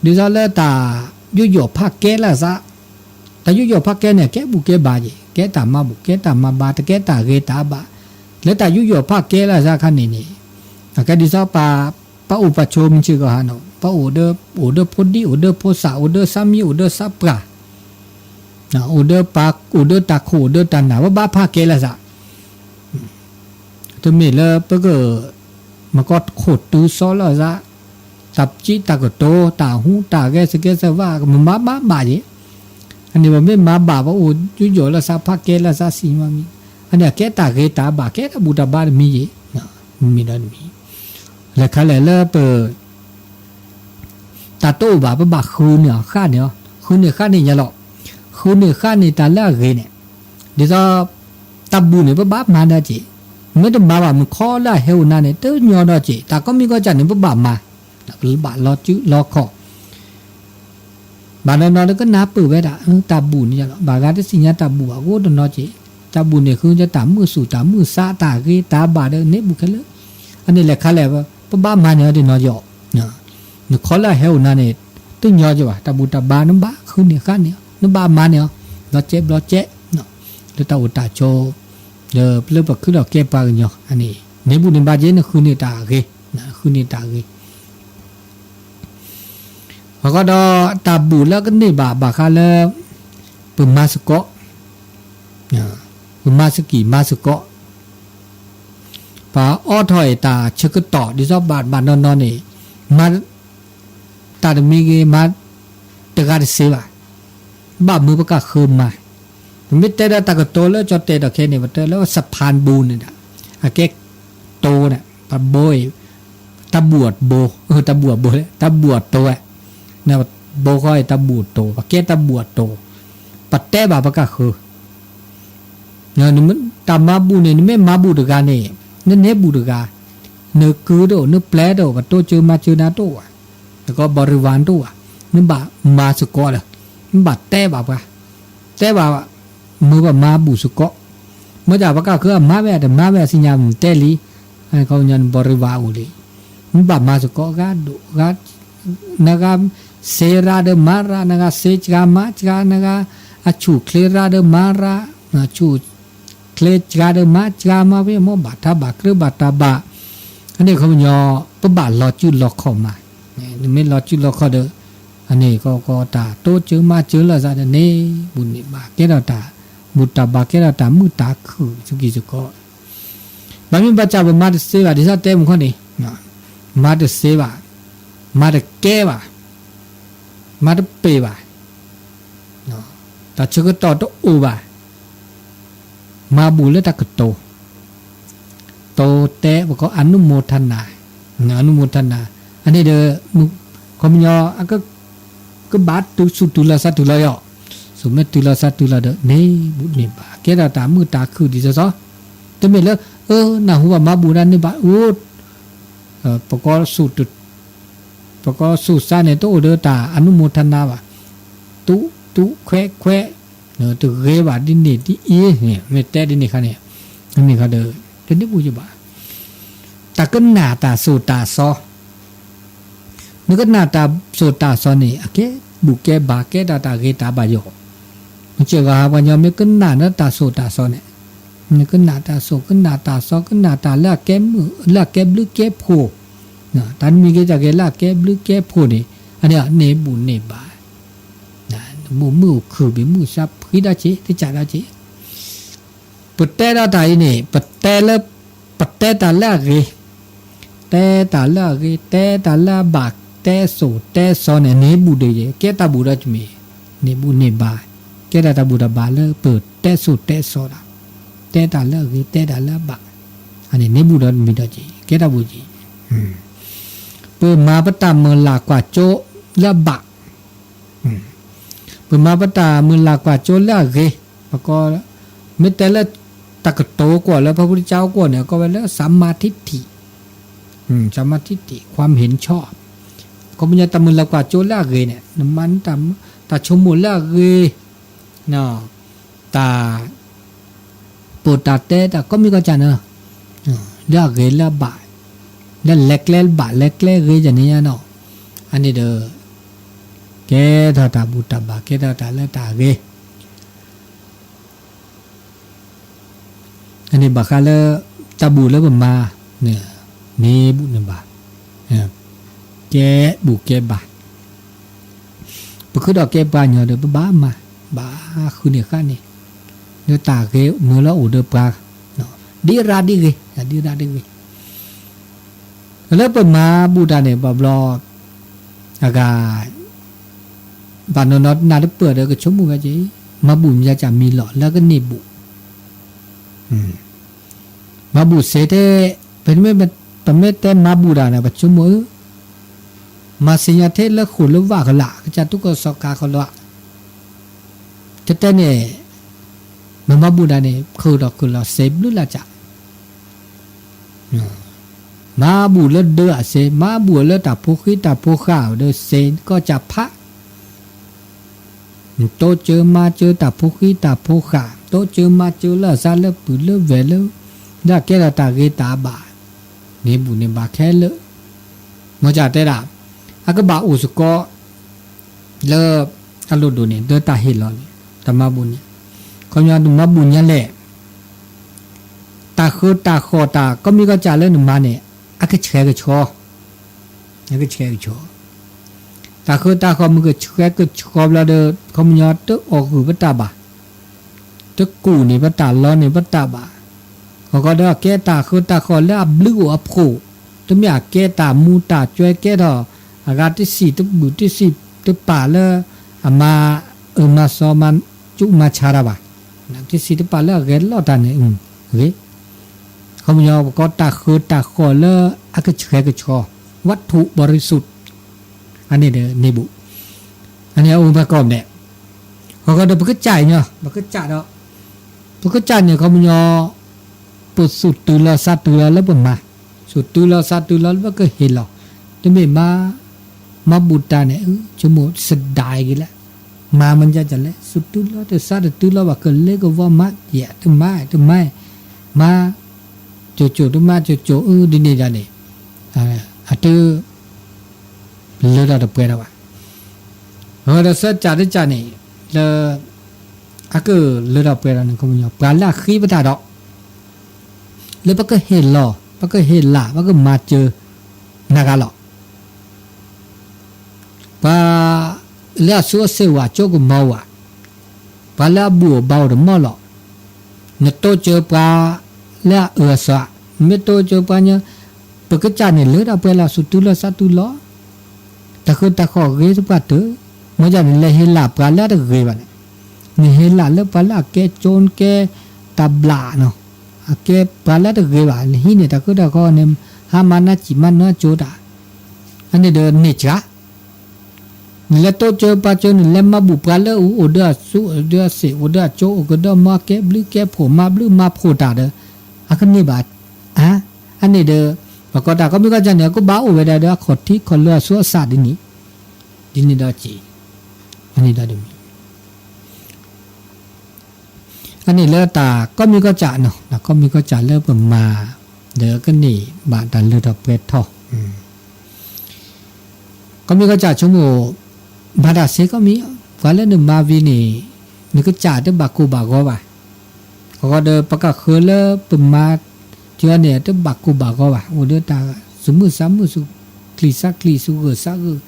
သိးလၢတၢ်ယူးယီၣ်ဖးကဲလိာ်သး တၢ်ယူးယီၣ်ဖးကဲန့ၣ် ကဲဘူၣ်ကဲဘါက့ၤ ကဲတၢ်မၤဘူၣ် ကဲတၢ်မၤဘါ တကဲတၢ်ဂ့ၤတၢ်ဘၣ် လၢတၢ်ယူးယီၣ်ဖးကဲလိာ်သးခါန့ၣ်န့ၣ် အကဲဒ်သိးပ ပအိၣ်ပဆိးမုၢ်ဆ့ၣ်ဂီၤဟါနီၤ ပအိၣ်ဒီး အိၣ်ဒီးဖိဒံ အိၣ်ဒီးဖိသၣ် အိၣ်ဒီးသးမံ အိၣ်ဒီးသးပှၢ် အိၣ်ဒီးပှၤ အိၣ်ဒီးတၢ်ခိၣ် အိၣ်ဒီးတၢ်နၢ် ပဘၣ်ဖးကဲလိာ်သး တမ့ၢ်လၢပက မကီခိၣ်တုၤစီလိာ်သး တၢ်စံးတၢ်ကတိၤ တၢ်ဟူတၢ်ဂဲၤ စကဲစဝါ မၤမၤဘၣ်ယဲ အန့ၣ်ပမ့ၢ်မၤဘၣ် ပအိၣ်ယူးယီၣ်လိာ်သး ဖးကဲလိာ်သး စံးမၤမံၤ အန့ၣ်အကဲတၢ်ဂ့ၤတၢ်ဘၣ် ကဲတၢ်ဘူၣ်တၢ်ဘါတမံၤယဲ မ့ၢ်ဒီးတမံၤ လဲၤခါလဲၣ်လၢပ တၢ်တအိၣ်ဘၣ် ပဘၣ်ဃုန့ၢ်အီၤ ဃၣ်န့ၢ်အီၤ ဃုန့ၢ်ဃၣ်န့ၢ်ယၤလီၤ ဃုန့ၢ်ဃၣ်န့ၢ်တၢ်လၢအဂ့ၤန့ၣ် ဒ်သိး တၢ်ဘူၣ်န့ၣ် ပဘၣ်မၤန့ၢ်က့ၤ မ့ၢ်တမၤဘၣ် မုၢ်ခီလၢအဟဲအိၣ်နၤန့ၣ် တညီဒီးက့ၤ တၢ်ကိးမံၤကိးကၢ်န့ၣ် ပဘၣ်မၤ ပဘၣ်လီၤစုလီၤခီၣ် ဘၣ်နီၢ်နီၢ်လၢကနၢ်ပၢၢ်ဝဲဒၣ် တၢ်ဘူၣ်န့ၣ်လီၤ ဘၣ်ဂၤတသ့ၣ်ညါတၢ်ဘူၣ်ဘၣ် အိၣ်တနီၤက့ၤ တၢ်ဘူၣ်န့ၣ် ဃုတၢ်မုာ်သူၣ်တၢ်မုာ်သး တၢ်ဂ့ၤတၢ်ဘၣ်ဒီးန့ၣ်ဘူၣ်ခဲလၢာ် အန့ၣ်လဲၤခါလဲၣ် ပဘၣ်မၤန့ၢ်အီၤတနီၤက့ၤအီၤ နခီလၢအဟဲအိၣ်နၤန့ၣ် တညီက့ၤဘၣ် တၢ်ဘူၣ်တၢ်ဘါ နဘၣ်ဃုန့ၢ်ဃၣ်န့ၢ်အီၤ နဘၣ်မၤန့ၢ်အီၤ ဘျီကဲဘျီကဲ လၢတၢ်အိၣ်တၢ်ဆိး ဒီးလၢပခုဒီးကဲပှၤကညီ အန့ၣ် န့ၢ်ဘူၣ်န့ၢ်ဘါက့ၤ နဃုန့ၢ်တၢ်ဂ့ၤ ဃုန့ၢ်တၢ်ဂ့ၤ အဃိဒီးတၢ်ဘူၣ်လၢကန့ၢ်ဘၣ်ဘၣ်ဃးလၢ ပမၤစ့ၢ်ကီး, ပမၤစ့ၢ်ကီး မၤစ့ၢ်ကီး, ပအိးထီၣ်အံၤတၢ်ဆၢကတီၢ် ဒ်သိးဘၣ်ဘၣ်နီၢ်နီၢ်န့ၣ်, မၤ တၢ်တမံၤဂ့ၤ မၤတဂၤတစ့ဘၣ်, ဘၣ်မၢပကဃၢမၤ, ပမ့ၢ်တဲဒီးတၢ်ကတိၤလၢကၠီတဲာ်ဒီးခဲန့ၣ် ပတဲလၢစဖၢၣ်ဘူန့ၣ်ဒီး, အကဲတိၤန့ၣ် ပဘိအံၤ, တၢ်ဘူၣ်အဘိ, တၢ်ဘူၣ်အဘိ, တၢ်ဘူၣ်အတိၤ, ဘိဃီအံၤတၢ်ဘူၣ်အတိၤ ပကဲတၢ်ဘူၣ်အတိၤ, ပတဲဘၣ်ပကဃၢ တၢ်မၤဘူၣ်န့ၣ် နမ့ၢ်မၤဘူၣ်တဂၤန့ၣ်, နန့ၢ်ဘူၣ်တဂၤ, နကုၢ်တအိၣ် နပျဲတအိၣ် ပတိစၢၤမၤစၢၤနၤတအိၣ်ဘၣ်, နကီၢ်ဘီရံဝါတအိၣ်ဘၣ်, နဘၣ်မၤစ့ၢ်ကီးဒီး, နဘၣ်တဲဘၣ်ပှၤ, တဲဘၣ်, မၢပမၤဘူၣ်စ့ၢ်ကီး, မ့ၢ်တၢ်ပကဃၢအမၤဝဲတမၤဝဲအစံၣ်ညါ နတဲလံ, ခီပညီနဘီရံဝါအိၣ်လံ, နဘၣ်မၤစ့ၢ်ကီး ဂၤဒိၣ်ဂၤ နဂၤစ့ရၣ်ဒီးမၤရၣ် နဂၤစ့စှၤမၤစှၤ နဂၤအဆူၣ်ချ့ရၣ်ဒီးမၤရၣ်, အဆူၣ်ချ့စှၤဒီးမၤစှၤ မၤဖဲမ့ၢ်ဘၣ်တၢ်ဘၣ်ကြၢးဘၣ်တၢ်ဘၣ်, အန့ၣ်ခီပညီ ပဘၣ်လီၤစုလီၤခီၣ်မး, နမ့ၢ်လီၤစုလီၤခီၣ်ဒီး, အန့ၣ်ကီကီတၢ်တိစၢၤမၤစၢၤလိာ်သးဒီးန့ၣ်, ဘူးန့ၢ်ဘၣ် ကဲထီၣ်တၢ်, ဘူးတၢ်ဘၣ်ကဲထီၣ်တၢ်မုာ်တၢ်ခုၣ်စကံစကီး ဘၣ်မ့ၢ်ဘၣ်ဆၣ်ပမၤတစ့ဘၣ် ဒ်သိးတဲမုၢ်ခီန့ၣ်, မၤတစ့ဘၣ်, မၤတကဲဘၣ်, မၤတပ့ၤဘၣ်, တၢ်ဆၢကတီၢ်တအိၣ်ဘၣ်, မၤဘူၣ်လၢတၢ်ကတိၤ, တိၤတဲပကီၢ် အနုမောทနာ, အနုမောทနာ, အန့ၣ်ဒီး, ခီပညီ ကဘၣ်တုၤဆူၣ်တုၤလီၤသးတုၤလီၤယီၤ, ဆူၣ်မ့ၢ်တုၤလီၤသးတုၤလီၤဒီး န့ၢ်ဘူၣ်န့ၢ်ဘၣ် ကဲထီၣ်တၢ်မုာ်တၢ်ခုၣ်ဒ်သိးသိး, တမ့ၢ်လၢ, နၢ်ဟူဘၣ်မၤဘူၣ်ဒၣ်န့ၢ်ဘၣ်အိၣ်, ပကီၢ်ဆူၣ်စါန့ၣ် တအိၣ်ဒီးတၢ်အနုမောทနာဘၣ်, တူၣ်တူၣ်ခွဲးခွဲး, တဂ့ၤဘၣ်ဒ်န့ၣ်ဒ်အံၤန့ၣ် မ့ၢ်တဲဒ်န့ၣ်ခါန့ၣ်, မ့ၢ်ခါဒီး, တန့ၢ်ဘူၣ်ယဘၣ်, တၢ်ကနၣ်တၢ်သိၣ်တၢ်သီ နကနၣ်တၢ်သိၣ်တၢ်သီန့ၣ် အကဲဘူၣ်ကဲဘၣ် ကဲထီၣ်တၢ်ဂ့ၤတၢ်ဘၣ်ယီၤ, မ့ၢ်စ့ၢ်ကီးဟးပှၤညီမ့ၢ်ကနၣ်ဒီးတၢ်သိၣ်တၢ်သီန့ၣ်, နကနၣ်တၢ်သိၣ် ကနၣ်တၢ်သီ ကနၣ်တၢ်လၢအကဲမုာ် လၢအကဲဘျုးကဲဖှိၣ်, တၢ်နမံၤဂ့ၤတၢ်ဂ့ၤလၢအကဲဘျုးကဲဖှိၣ်န့ၣ်, အန့ၣ်န့ၢ်ဘူၣ်န့ၢ်ဘၣ်, နဘိၣ်မုာ်အိၣ်ခုၣ်ဘ့ၣ်မုာ်စါဖှံဒၣ်က့ၤ တကးဒၣ်က့ၤ ပတဲဒီးတၢ်အံၤန့ၣ် ပတဲလၢ, ပတဲတၢ်လၢအဂ့ၤ, တဲတၢ်လၢအဂ့ၤ တဲတၢ်လၢအဘၣ် တဲသိၣ်တဲသီန့ၣ် န့ၢ်ဘူၣ်ဒီးယဲ ကဲတၢ်ဘူၣ်ဒီးတမံၤ, န့ၢ်ဘူၣ်န့ၢ်ဘၣ်, ကဲထီၣ်တၢ်ဘူၣ်တၢ်ဘၣ်လၢပတဲသိၣ်တဲသီဒၣ်, တဲတၢ်လၢအဂ့ၤ တဲတၢ်လၢအဘၣ်, အန့ၣ်န့ၢ်ဘူၣ်ဒီးတမံၤဒီးက့ၤ ကဲတၢ်ဘူၣ်က့ၤ, ပမၤပတၢ်မုၢ်လၢ်ကွၢ်စိလၢအဘၣ် ပမၤပတၢ်မုၢ်လၢ်ကွၢ်စိလၢအဂ့ၤ, ပကီ, မ့ၢ်တဲလၢတၢ်ကတိၤအိၣ်ကွီၢ်လၢ ဖဲဖုတကါအိၣ်ကွီၢ်န့ၣ် အကိးဝဲလၢ သမ်မာထိတ္ထိ, သမ်မာထိတ္ထိ ความเห็นชอบ, ခီပညီတၢ်မုၢ်လၢ်ကွၢ်စိလၢအဂ့ၤန့ၣ် နမၤန့ၢ်တၢ်ဆိကမိၣ်လၢအဂ့ၤ, တၢ် ပိာ်တၢ်တဲတၢ်ကိးမံၤကိးကၢ်န့ၣ်, လၢအဂ့ၤလၢအဘၣ်, လၢလဲၤကျဲဘၣ်လဲၤကျဲဂ့ၤယၤန့ၣ်ညါနီၤ, အန့ၣ်ဒီး ကဲထီၣ်တၢ်ဘူၣ်တၢ်ဘၣ် ကဲထီၣ်တၢ်လၢတၢ်ဂ့ၤ, အန့ၣ်ဘၣ်ဃးလၢ တၢ်ဘူၣ်လၢပမၤန့ၣ် န့ၢ်ဘူၣ်န့ၢ်ဘၣ်, ကဲဘူၣ်ကဲဘၣ် ပဃုဒီးကဲပှၤကညီဒီး ပဘၣ်မၤ ဘၣ်ဃုန့ၢ်ဃါန့ၣ် လၢတၢ်ဂ့ၤမုၢ်လၢအိၣ်ဒီးပှၤ, ဒ်ရၣ်ဒ်ဂ့ၤ ဒ်ရၣ်ဒ်ဂ့ၤ, လၢပမၤဘူၣ်တၢ်န့ၣ် ဘၣ်ဘျီ အဂၤ ဘၣ်နီၢ်နီၢ်နၢ်တပၢၢ်ဒီးကဆိကမိၣ်ဝဲက့ၤ, မၤဘူၣ်မ့ၢ်ယၤကမံၤလီၤ လၢကန့ၢ်ဘူၣ် မၤဘူၣ်စ့ၢ်တဲ, ပမ့ၢ်, ပမ့ၢ်တဲမၤဘူၣ်တၢ်န့ၣ် ပဆိကမိၣ်ဧၢ, မၤစ့ၢ်ညါထဲလၢဃိာ်လၢဝၣ်ကလာ် ကစၢ်တူၢ်ကီၢ်စီၤကၤကလီၤ, တဲတဲန့ၣ်, မ့ၢ်မၤဘူၣ်တၢ်န့ၣ် ခုၣ်ဒီးခုၣ်လီၤစ့ၢ်ဘျုးလၢ်ကၢ် မၤဘူၣ်လၢဒၢအစ့ၢ်, မၤဘူၣ်လၢတၢ်ဖိဃံတၢ်ဖိဃာ်ဒီးစ့ၢ်ကီးကၢ်ဖး, တိစၢၤမၤစၢၤတၢ်ဖိဃံတၢ်ဖိဃာ်, တိစၢၤမၤစၢၤလၢအစၢ်လၢပုၢ်လၢဝဲၢ်လၢ, လၢအကဲထီၣ်တၢ်ဂ့ၤတၢ်ဘၣ်, န့ၢ်ဘူၣ်န့ၢ်ဘၣ်ခဲလၢာ်, မ်ကၢ်တဲဒၣ်, အကဘၣ်အိၣ်စ့ၢ်ကီး လၢအလိၣ်ဒိၣ်န့ၣ် လၢတၢ်ဟ့ၣ်လီၤန့ၣ် တၢ်မၤဘူၣ်န့ၣ်, ခီပညီတမၤဘူၣ်ညါလဲၣ်, တၢ်ဃၢတၢ်ဃီၣ်တၢ်ကိးမံၤကိးကၢ်လၢနမၤန့ၣ် အကဆှဲကဆှီ, အကဆှဲကဆှီ, တ တၢ်ဃၢတၢ်ဃီၣ်မ့ၢ်ကဆှဲကဆှီဘျီဒီး ခီပညီတအီၣ်ဂုာ်ပတၢ်ဘၣ်, တကူၣ်န့ၢ်ပတၢ်လီန့ၢ်ပတၢ်ဘၣ်, အဃိဒီးအကဲတၢ်ဃၢတၢ်ဃီၣ်လၢအဘျုးအိၣ်အဖှိၣ်, တမ့ၢ်အကဲတၢ်မူတၢ်ကွဲကဲထီၣ် အဂၤတစံၣ်တဘူၣ်တစံၣ်တပာ်လၢ အမၤအၢမၤစီမၤ ကၠူးမၤဆါတၢ်ဘၣ်, တစံၣ်တပာ်လၢအဂဲၤလီၤတၢ်န့ၣ် ဂ့ၤ ခီပညီပကိးတၢ်ဃၢတၢ်ဃီၣ်လၢအကဆှဲကဆှီ, ဝတ္ထုဘရိစုတ် အန့ၣ်ဒီးန့ၢ်ဘူး, အန့ၣ်အအိၣ်ဘၣ်ကိးမံၤဒဲး, အဃိဒီးပကစၢ်အံၤညီ ပကစၢ်ဒီး ပကစၢ်န့ၣ်ခီပညီ ပသူၣ်တုၤလီၤသးတုၤလီၤလၢပမၤ, သူၣ်တုၤလီၤသးတုၤလီၤလၢပကဟ့ၣ်လီၤ, တမ့ၢ်မၤ မၤဘူၣ်တၢ်န့ၣ် ဆိကမိၣ်စဒါက့ၤလၢ မၤမ့ၢ်ဒ်လဲၣ် သူၣ်တုၤလီၤတသးတတုၤလီၤဘၣ် ကလ့ကဝီမး ယဲၢ်တမၤတမၤ, မၤ ကၠိကၠိတမၤကၠိကၠိအၢ ဒ်န့ၣ်ဒ်န့ၣ် အတ လၢထီၣ်တပှဲၤဒီးဘၣ်, အဃိဒီးစၢကၠးတကၠးန့ၣ် လၢ အကလၢထီၣ်ပှဲၤဒီးန့ၣ် ခီပညီ ပှၤလၢအဃ့ပတၢ်ဒီး လၢပကဟ့ၣ်လီၤ ပကဟ့ၣ်လၢ် ပကမၤစၢၤ နၤဂၤလီၤ. ပှၤလၢအဆူၣ်အဆ့ၣ်ဝဲ ကၠိကမီၤဝဲ, ပှၤလၢအဘူၣ်အဘါအိၣ်တမီၢ်လီၤ. နတိစၢၤပှၤလၢအအၢအသီ, နမ့ၢ်တိစၢၤပှၤညီ, ပကစၢ်န့ၣ်လၢတၢ်ပှဲၤလီၤ သူၣ်တုၤလီၤသးတုၤလီၤ, တၢ်ဃၢတၢ်ဃီၣ်ဂ့ၤသပှၢ်တၢၢ်, မ့ၢ်ဒ်န့ၣ် လဲၤဟ့ၣ်လၢ်ပှၤလၢအတဂ့ၤဘၣ်န့ၣ်, နဟ့ၣ်လၢ်လၢပှၤလၢအကဲကၠိ ကဲတၢ်ဘျၣ်နီၤ, အကဲပှၤလၢအတဂ့ၤဘၣ် နဟံးန့ၢ်တၢ်ဃၢတၢ်ဃီၣ်န့ၣ် ဟါမၤနၢ်စံၣ်မၤနၢ်ကၠိတၢ်, အန့ၣ်ဒီးန့ၢ်စှၤ နလဲၤတိစၢၤပှၤစၢၤ နလဲၤမၤဘူၣ်ပှၤလၢအအိၣ်ဒီးအဆူၣ်အိၣ်ဒီးအဆ့ၣ် အိၣ်ဒီးအကၠိ အိၣ်ကဒီးမီၢ် ကဲဘျုးကဲဖှိၣ် မၤဘျုးမၤဖှိၣ်တၢ်ဒီး အကန့ၢ်ဘၣ်, အန့ၣ်ဒီး ပှၤကိးတၢ်ကိးမံၤကိးကၠၢန့ၣ် အကဘၣ်အိၣ်ဝဲဒၣ်ဒီးအခီၣ်ထံးခီၣ်လၢအဆူအစၢ်ဒ်န့ၣ်, ဒ်န့ၣ်ဒီးစ့ၢ်, အန့ၣ်ဒီးတမံၤ အန့ၣ်လၢတၢ်ကိးမံၤကိးကၠၢ်နီၤ တၢ်ကိးမံၤကိးကၠၢ်လၢပမၤ ဒီးကန့ၢ်ဘၣ်တၢ်လၢထီၣ်ပှဲၤထီၣ်, ကိးမံၤကိးကၠၢ်ဆိကမိၣ် မၤတၢ်စ့ၢ်ကီးမံၤ, ပှၤလၢနမၤဝံၤန့ၣ် နကစၢ်တဘၣ်ကိၢ်ဘၣ်ဂီၤဘၣ်, အဃိဒီးပကဃၢၤလၢပမၤ ကၠၢန့ၣ် တဘၣ်ကိၢ်ဘၣ်ဂီၤဘၣ်, အိၣ်ဒီးတၢ်သူၣ်မုာ်သးမုာ် သူၣ်ချံသးချံ သူၣ်ဂၢၢ်သးဂၢၢ်,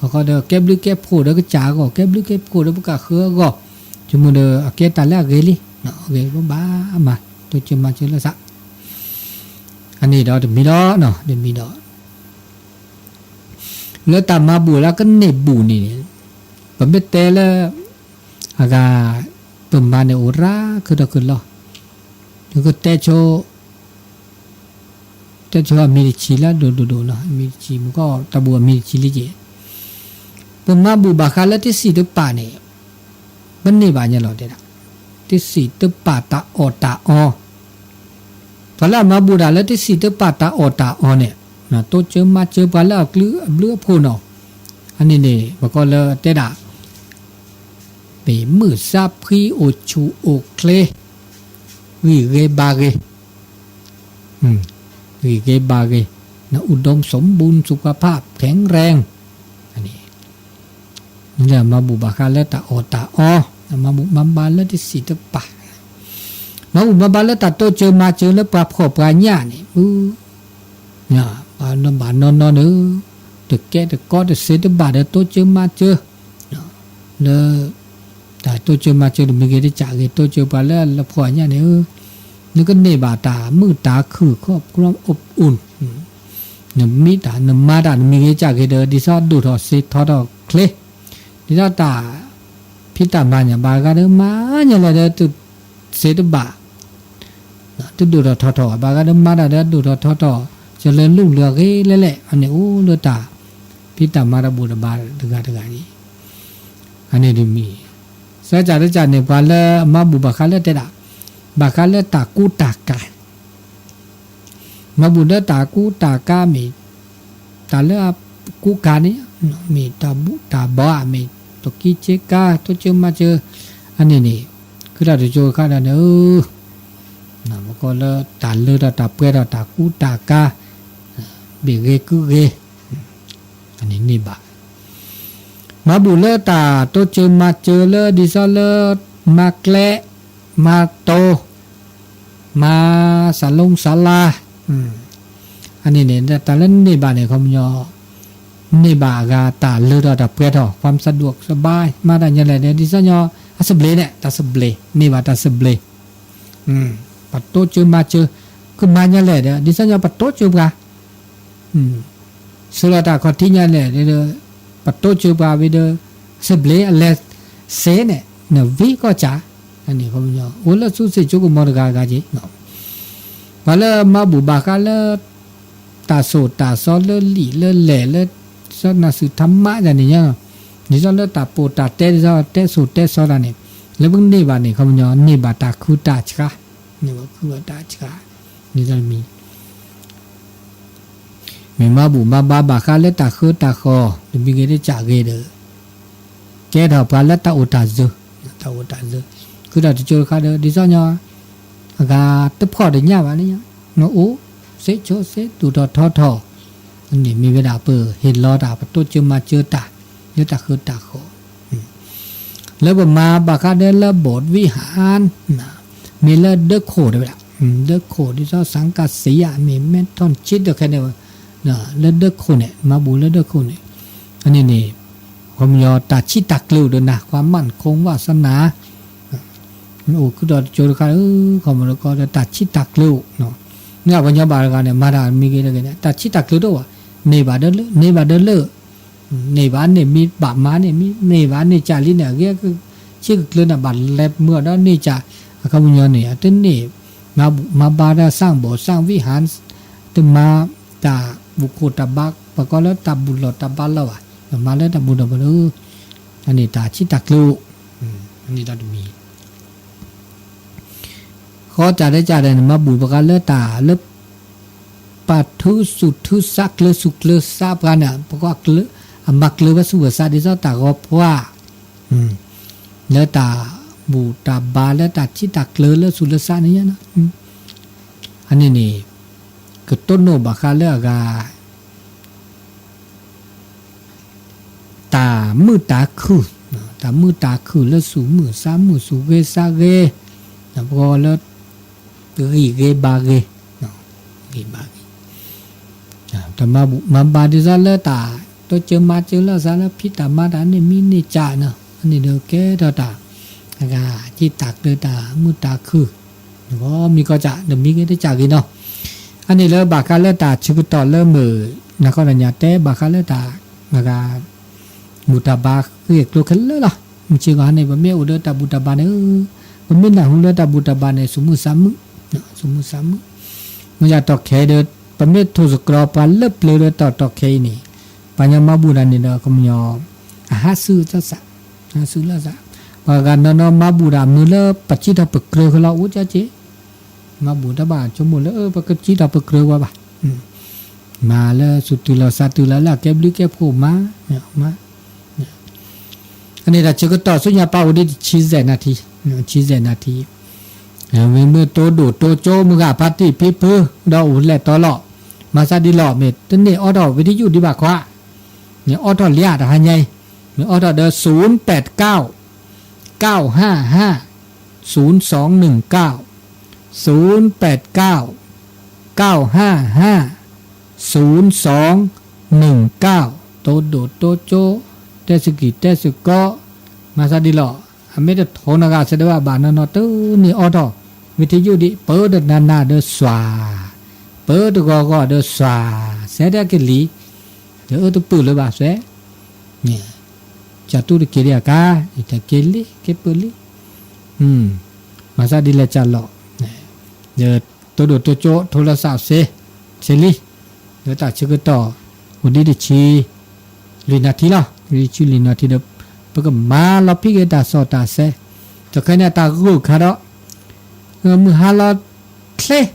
အဃိဒီးကဲဘျုးကဲဖှိၣ်ဒီးကစၢ်အဂီၢ် ကဲဘျုးကဲဖှိၣ်ဒီးပကဃၢၤအဂီၢ်, ဆိကမိၣ်ဒီးအကဲတၢ်လၢအဂ့ၤလံ, အဂ့ၤပဘၣ်မၤ တိစၢၤမၤစၢၤလၢသး, အန့ၣ်ဒီးတမံၤဒီး တမံၤဒီး လၢတၢ်မၤဘူၣ်လၢကန့ၢ်ဘူၣ်န့ၣ် ပမ့ၢ်တဲလၢ အဂၤ ပမၤန့ၣ်အိၣ်ရၢ်ခုၣ်ထီၣ်ခုၣ်လီၤ, ယကတဲဆိ တဲဆိအမံၤတဆံးလၢဒိၣ်ဒိၣ်ဒိၣ်နီၤ အမံၤတဆံး မ့ၢ်ကီးတၢ်ဘူၣ်အမံၤတဆံးလံက့ၤ, ပမၤဘူၣ်ဘၣ်ဃးလၢတစံးတပာ်န့ၣ် ပန့ၢ်ဘၣ်ညါလီၤတဲဒၣ်, တစံးတပာ်တၢ်အီၣ်တၢ်အီ ပှၤလၢအမၤဘူၣ်တၢ်လၢတစံးတပာ်တၢ်အီၣ်တၢ်အီန့ၣ်, တိစၢၤမၤစၢၤပှၤလၢအကလုၢ်အဘျုးအဖှိၣ်နီၤ, အန့ၣ်န့ၣ် ပကိးလၢတဲဒၣ် မ့ၢ်မုာ်စၢ်ဖှံအိၣ်ဆူၣ်အိၣ်ချ့, ဂံၢ်ဂ့ၤဘါဂ့ၤ, ဂံၢ်ဂ့ၤဘါဂ့ၤ, န อุดมสมบูรณ์ สุขภาพแข็งแรง, အန့ၣ် မၤဘူၣ်ဘၣ်ဃးလၢတၢ်အီၣ်တၢ်အီ, မၤဘူၣ်မၤဘါလၢတစံးတပာ်, မၤဘူၣ်မၤဘါလၢတၢ်တိစၢၤမၤစၢၤလၢပှၤဖှီၣ်ပှၤညၣ်န့ၣ်, ဘၣ်နီၢ်နီၢ်န့ၣ်, တကဲတကိးတစ့တဘၣ်ဒီးတိစၢၤမၤစၢၤ, လၢ တၢ်တိစၢၤမၤစၢၤတမံၤဂ့ၤတကးဂ့ၤ တိစၢၤပှၤလၢလၢဖှီၣ်ညၣ်န့ၣ်ဧၢ, နကန့ၢ်ဘၣ်တၢ်မုာ်တၢ်ခုၣ် ครอบครัวอบอุ่น, နမံတၢ်နမၤတၢ်တမံၤဂ့ၤတကးဂ့ၤဒီး ဒ်သိးဒိၣ်ထီၣ်စ့ထီထီၣ်ချ့, ဒ်သိးတၢ်ဖံးတၢ်မၤညါ ဘၣ်ဂၤဒီးမၤညါလဲၣ်ဒီး တစ့တဘၣ် တဒိၣ်ထီၣ်ထီထီၣ်ဘၣ်, ဘၣ်ဂၤဒီးမၤတၢ်ဒီးဒိၣ်ထီၣ်ထီထီၣ်, စၢၤလၢလူၢ်လၢအဂ့ၤလဲၣ်လဲၣ်, အန့ၣ်အိၣ်လၢတၢ်ဖံးတၢ်မၤတၢ်ဘူၣ်တၢ်ဘါတဂၤတဂၤန့ၣ်, အန့ၣ်တမံၤ, စၢကၠၢ်တကၠၢ်န့ၣ် ပှၤလၢအမၤဘူၣ်ဘၣ်ဃးလၢတဲဒၣ်, ဘၣ်ဃးလၢတၢ်ကူတၢ်ကၤ မၤဘူၣ်လၢတၢ်ကူတၢ်ကၤမ့ၢ်, တၢ်လၢအကူကၤန့ၣ်, မ့ၢ်တၢ်ဘူၣ်တၢ်ဘါမ့ၢ်, တကံဆ့ကၤ တိစၢၤမၤစၢၤ, အန့ၣ်န့ၣ်, ခုၣ်တၢ်တကၠိခါဒီးန့ၣ်, ပကိးလၢတၢ်လၢထီၣ်တၢ်ပှဲၤထီၣ်တၢ်ကူတၢ်ကၤ, ဘ့ၣ်ဂ့ၤကုၢ်ဂ့ၤ အန့ၣ်န့ၢ်ဘၣ်, မၤဘူၣ်လၢတၢ်တိစၢၤမၤစၢၤလၢဒ်သိးလၢ, မၤကျဲ, မၤတိၤ, မၤစၤလိစၤလါ, အန့ၣ်န့ၣ် တၢ်လၢန့ၢ်ဘၣ်န့ၣ် ခီပညီ, န့ၢ်ဘၣ်အဂၤတၢ်လၢထီၣ်တၢ်ပှဲၤထီၣ် ความสะดวกสบาย မၤတၢ်ညါလဲၣ်ဒီး ဒ်သိးညီ အသဘျ့န့ၣ် တၢ်သဘျ့ န့ၢ်ဘၣ်တၢ်သဘျ့ ပတိစၢၤမၤစၢၤ ကမၤညါလဲၣ်ဒီး ဒ်သိးညီပတိစၢၤပှၤ ဆှၢလီၤတၢ်ခီၣ်ထံးညါလဲၣ်ဒီး ပတိစၢၤပှၤဝံၤဒီး သဘျ့အလဲၤစ့န့ၣ် နဝံကီၢ်စၢ် အိၣ်လၢသူစ့ၣ်ကၠိကမီၤတဂၤဂၤက့ၤ ပှၤလၢမၤဘူၣ်ဘၣ်ဃးလၢ တၢ်သိၣ်တၢ်သီလၢလံာ်လၢလဲၢ်လၢ ဒ်သိးနၢ်စူၢ်ထမးတၢ်န့ၣ်ညါ ဒ်သိးလၢတၢ်ပိာ်တၢ်တဲ ဒ်သိးတဲစိၤတဲစီတၢ်န့ၣ် လၢပကန့ၢ်ဘၣ်န့ၣ် ခီပညီ န့ၢ်ဘၣ်တၢ်ခုတၢ်ဆှါ န့ၢ်ဘၣ်ခုဘၣ်တၢ်ဆှါ ဒ်သိးတမံၤ မ့ၢ်မၤဘူၣ်မၤဘါဘၣ်ဃးလၢတၢ်ဃၢတၢ်ဃီၤ တမံၤဂ့ၤတကၢ်ဂ့ၤဒီး ကဲထီၣ်ပှၤလၢတၢ်အိၣ်တၢ်စၢၤ တၢ်အိၣ်တၢ်စၢၤ ခုဒီးတကၠိတခါဒီး ဒ်သိးညီ အဂၤတဖှီၣ်တညၣ်ဘၣ်လၢ နအိၣ်စ့ဆိစ့သူၣ်ထီၣ်ထီထီၣ် န့ၣ်မ့ၢ်ဝဲဒၣ်ပဟ့ၣ်လီၤတၢ် ပတိစၢၤမၤစၢၤတၢ် လၢတၢ်ဃၢတၢ်ဃီၤ လၢပမၤဘၣ်ဃးဒီးလၢ โบสถ์วิหาร မ့ၢ်လၢဒၢခိၣ်တဲဝဲဒၣ် ဒၢခိၣ် ဒ်သိး สังกะสี မ့ၢ် မဲထီၣ်ဆ့တခဲန့ၣ် လၢဒၢခိၣ်န့ၣ် မၤဘူၣ်လၢဒၢခိၣ်န့ၣ် အန့ၣ်န့ၣ် ခီပညီ တၢ်ဆံးတၢ်ကျၢၤအိၣ်ဒီးနၤ ความมั่นคง ဝาสนา အိၣ်ခုဒီးတကၠိတခါ ခီမီတကီဒီး တၢ်ဆံးတၢ်ကျၢၤအိၣ် မ့ၢ်ပှၤကညီဘၣ်တဂၤန့ၣ် မၤတၢ်မံၤဂ့ၤတဂ့ၤန့ၣ် တၢ်ဆံးတၢ်ကျၢၤတအိၣ်ဘၣ် န့ၢ်ဘၣ်ဒီးလၢ န့ၢ်ဘၣ်ဒီးလၢ န့ၢ်ဘၣ်န့ၢ်မံၤ ဘၣ်မၤန့ၢ်မံၤ န့ၢ်ဘၣ်န့ၢ်ကၢ်လံန့ၣ် အဂ့ၢ်ဆံးကကျၢၤန့ၣ် ဘၣ်လဲၤမုာ်ဒီးန့ၢ်ကၢ် အခီပညီန့ၣ် အတန့ၢ် မၤဘူၣ်မၤဘါဒီး สร้างโบสถ์สร้างวิหาร တမၤတၢ်ဘူၣ်ခိၣ်တၢ်ဘါ ပကိးလၢတၢ်ဘူၣ်လီၢ်တၢ်ဘါလီၢ်ဘၣ် မၤလၢတၢ်ဘူၣ်တၢ်ဘါလၢ အန့ၣ်တၢ်ဆံးတၢ်ကျၢၤအိၣ် အန့ၣ်တၢ်တမံၤ ဃီတၢ်ဒဲးကၢ်ဒဲးန့ၣ် မၤဘူၣ်ဘၣ်ဃးလၢတၢ်လၢ ပာ်ထူစူၣ်ထူစးကျၢၤစူၣ်ကျၢၤစးပှၤန့ၣ် ပကိးအမၤကျၢၤဝဲဆူၣ်ဝဲစး ဒ်သိးတၢ်ဂီၤပှၤ လၢတၢ်ဘူၣ်တၢ်ဘါလၢတၢ်ဆံးတၢ်ကျၢၤလၢဆူၣ်လၢစးန့ၣ် အန့ၣ်န့ၣ် ကတိၢ်နီၣ်ဘၣ်ဃးလၢအဂၤ တၢ်မုာ်တၢ်ခုၣ်, တၢ်မုာ်တၢ်ခုၣ်လၢဆူၣ်မုာ်စးမုာ် ဆူၣ်ဂ့ၤစးဂ့ၤ, ပကိးလၢ ဂံၢ်ဂ့ၤဘါဂ့ၤ, ဂံၢ်ဘါဂ့ၤ, တၢ်မၤဘူၣ်မၤဘါဒ်သိးလၢတၢ် တိစၢၤမၤစၢၤလၢအသးလၢဖံးတၢ်မၤတၢ်န့ၣ်မံန့ၢ်ကၢ်နီၤ, အန့ၣ်ဒီးကဲထီၣ်တၢ် အဂၤ ဆံးတၢ်ကျၢၤတၢ်မုာ်တၢ်ခုၣ်, မံၤကီၢ်ကၢ် တမံၤဂ့ၤတကၢ်ဂ့ၤနီၤ, အန့ၣ်လၢဘၣ်ဃးလၢတၢ်ဆၢကတီၢ်လၢမုၢ် နၤခီနၤညါတဲဘၣ်ဃးလၢတၢ် အဂၤ ဘူၣ်တၢ်ဘါဃ့ၢ်ကျိၤခဲလၢာ်လီၤ. မုၢ်ဆ့ၣ်ဂီၤန့ၣ် ပမ့ၢ်အိၣ်ဒီးတၢ်ဘူၣ်တၢ်ဘါန့ၣ်, ပမ့ၢ်နၢ်ဟူလၢတၢ်ဘူၣ်တၢ်ဘါန့ၣ် ဆူၣ်မုာ်စးမုာ်, ဆူၣ်မုာ်စးမုာ်, မ့ၢ်ယၤတီၢ်ခဲအံၤဒီး ပမ့ၢ်ထိၣ်သတြီၤပှၤလၢပျၢၤဒီးတီၢ်တီၢ်ခဲအံၤန့ၣ်, ပှၤညီမၤဘူၣ်တၢ်န့ၣ်ဒီး ကမညီ အဟးဆူၣ်လၢသး, ဟးဆူၣ်လၢသး, ပှၤဂၤနီၢ်နီၢ်မၤဘူၣ်တၢ်မုာ်လၢပစံးထီၣ်ပကြၢးခဲလီၤ အိၣ်ကၠီက့ၤ မၤဘူၣ်တဘၣ်ဆိကမိၣ်လၢပကစံးထီၣ်ပကြၢးဝဲဘၣ်, မၤလၢဆူၣ်တုၤလီၤသးတုၤလီၤလၢအကဲဘျုးကဲဖှိၣ်မး, မၤ, အန့ၣ်တၢ်ဆၢကတီၢ်ဆူညါပာ်အိၣ်ဒံးတဆံဆဲးနၣ်ထံ, ဆံဆဲးနၣ်ထံ, မ့မ့ၢ်တိဒိၣ်တိကၠိမုၢ်ဂၤဖါတံၢ်ဖံဖု ဒီးအိၣ်လဲၣ်တီလီၤ, မၤသးဒ်လီၤ မ့ၢ်တန့ၢ်အိးထီၣ်ဝံၤတယုၢ်ဒံးဘၣ်ခွါ, မ့ၢ်အိးထီၣ်လံတဟါညါအံၤ, မ့ၢ်အိးထီၣ်ဒီး ศูนย์แปดเก้า เก้าห้าห้า ศูนย์สองหนึ่งเก้า ศูนย์แปดเก้า เก้าห้าห้า ศูนย์สองหนึ่งเก้า တိဒိၣ်တိကၠိ, တဲစကံၢ်တဲစကီ, မၤသးဒ်လီၤ, အမ့ၢ်တထိးနဂၤစဲးဒၣ်ဘၣ်ဘၣ်နီၢ်နီၢ် တန့ၢ်အိးထီၣ် ဝံၤတယုၢ်ဒံး ပၢတနၤနၤဒီးစွၤ, ပၢတဂီၤဂီၤဒီးစွၤ, စဲးဒၣ်ကလံၤ, ဒီးအၢတပၢၢ်လၢၤဘၣ်စဲး ကၢ်တူၢ်တက့ၤဒံးအကါ, တက့ၤလံ က့ၤပၢၢ်လံ, မၤသးဒ်လဲၣ်ကၢ်လီၤ, ဒီးတိဒိၣ်တိကၠိထိလီၤသးစ့, စ့လံ, ဒီးတၢ်ဆၢကတီၢ် အိၣ်ဒံးတဆံလွံၢ်နၣ်ထံလီၤ, တဆံလွံၢ်နၣ်ထံဒီး ပကမၤလီၤဖံးက့ၤတၢ်စီၣ်တၢ်ဆဲး, တခါန့ၣ်တၢ်ဂိၢ်ခါဒီး မုၢ်ဟါလီၤချ့ ဒ်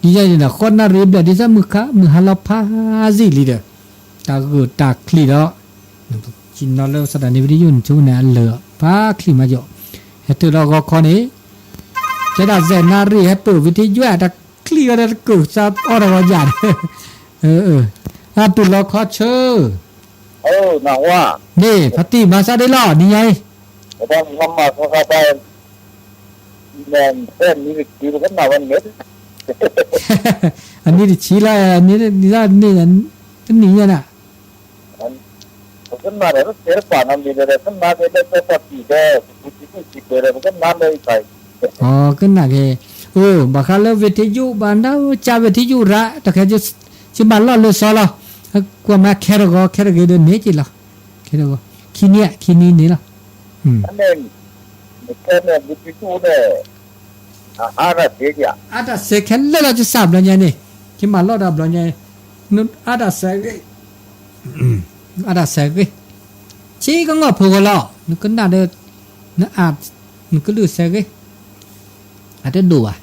ယဲန့ၣ်ဒီး ဃိးနၣ်ရံၣ်ဘျဲၣ် ဒ်သိးမုၢ်ဟါလီၤဖးစံၣ်လံဒီး တၢ်ဂိၢ်တၢ်ချံးဒီး နီၢ်လၢစးတၢ်န့ၣ် ဝံၤတယုၢ်န့ၣ် ဆိကမိၣ်န့ၣ် အလၢာ်ဖးချံးမးယိာ်, ဟဲတုၤလီၤဂီၤခီန့ၣ် တဲဒၣ်စဲးနၣ်ရံၣ် ဟဲပၢၢ်ဝံၤတယုၢ် တၢ်ချံးဝဲဒၣ်တကုၢ်စးအီၣ်တၢ်ဂီၤယၢ်, အတုၤလီၤခီဆၢ န့ၣ် ဖါတံၢ်မၤသးဒ်လီၤ နံၤညါအံၤ အနံၣ်တဆံလၢ နံၣ်တနံၣ်ညါန့ၣ် ကနၣ်ဒီးတဲတပာ်နီတမံၤဒီး ကနၣ်က့ၤလၢကီၢ်ပှၤကံၤဒီး ပူၤတံၢ်ကူၣ်တံၢ်ကဲဒီး ပကနၣ်လၢယခါအံၤ, အကနၣ်က့ၤ, အိ ဘၣ်ဃးလၢဝ့ၢ်ထံယိၣ်ဘၣ်နၤ ကၢ်ဝ့ၢ်ထံယိၣ်ရၣ် တၢ်ခဲ ယမၤလီၢ်လၢစီလီၤ, ကွၢ်မးခဲတဂီၤ ခဲတဂ့ၤဒီးန့ၣ်က့ၤလီၤ, ခဲတဂီၤ, ခံနံၣ်ဧါ ခံနံၣ်န့ၣ်လီၤ, နကဲန့ၣ် ဝ့ၢ်ထံယိၣ်န့ၣ် အါတၢ်စဲး, အါတၢ်စဲးခဲလၢာ်လီၤ ယစၢ်ဘျီညါန့ၣ်, ယမၤလီၢ်တၢ်ဘျီညါ, အါတၢ်စဲးဂ့ၤ, အါတၢ်စဲးဂ့ၤ, ဆံကငီၢ်ဖိဃီလီၤ, နကနၣ်ဒီး, နအါ, နကလုၢ်စဲးဂ့ၤ, အတဒိၣ်ဘၣ်,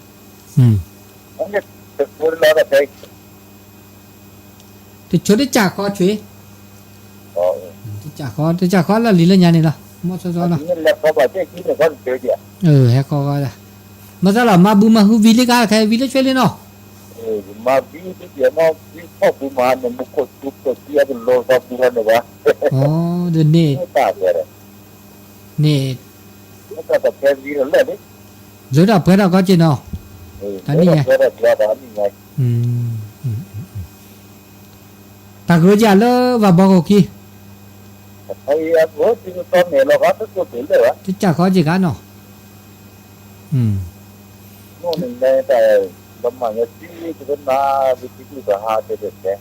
တဆိတစၢ်ဃီဆွံ, တစၢ်ဃီ တစၢ်ဃီလၢလံာ်လၢညါန့ၣ်လီၤ, မီၢ်စီစီလီၤ, ဟဲဃီဃီ, မီၢ်စီလီၤ မၤဘုမၤဟုဝံၤလံကါ ခဲဝံၤလၢဆွဲလံနီၤ, မၤဘုမၤ, ဒ်န့ၣ်, န့ၣ်, လၢတၢ်ပှဲၤထီၣ်ကီက့ၤနီၤ, တၢ်န့ၣ်ညါ, တၢ်ကရၢကၢ်လၢဝၤဘီခိၣ်ခံ, တစၢ်ဃီက့ၤကါနီၤ, လၢမၤညါသံတကနၣ်, တမၤသံဟါတကဲ,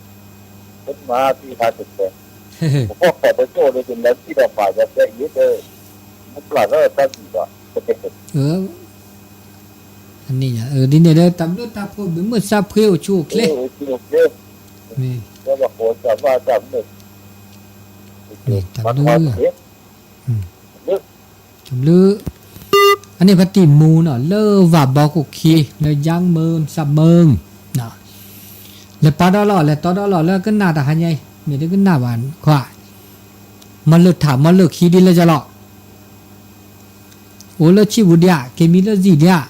တမၤသံဟါတကဲ, ပကီၢ်ခိးပကၠိၣ်ဒီး ကလဲၤသံဒီးပာ်ယၤတဲအံၤဒီး, မ့ၢ်ပျၢ်ထီၣ်တၢ်သံဘၣ်, အန့ၣ်ညါ, ဒ်န့ၣ်ဒီး တၢ်ဘျုးတၢ်ဖှိၣ်ဘုးမုၢ်ဆါဖှ့အိၣ်ဆူၣ်အိၣ်ချ့, တၢ်ဘျုး, တၢ်ဘျုး, အန့ၣ်ဖါတံၢ်မူနီၤ လၢဝၤဘီခိၣ်ခံ လၢယါမုၢ်စၢ်မုၢ်, လဲၤပာ်ဒီးလီၤ လဲၤတီဒီးလီၤ လၢကနၣ်တဟါညါအံၤ မ့ၢ်တကနၣ်ဘၣ်ခွါ, မၤလၢာ်ထးမၤလၢာ်ခံဒ်လဲၣ်ကလီၤ အိၣ်လၢဆံၣ်ပူၤဒံးဧါ က့ၤမံလၢဇံၣ်ဒံးဧါ,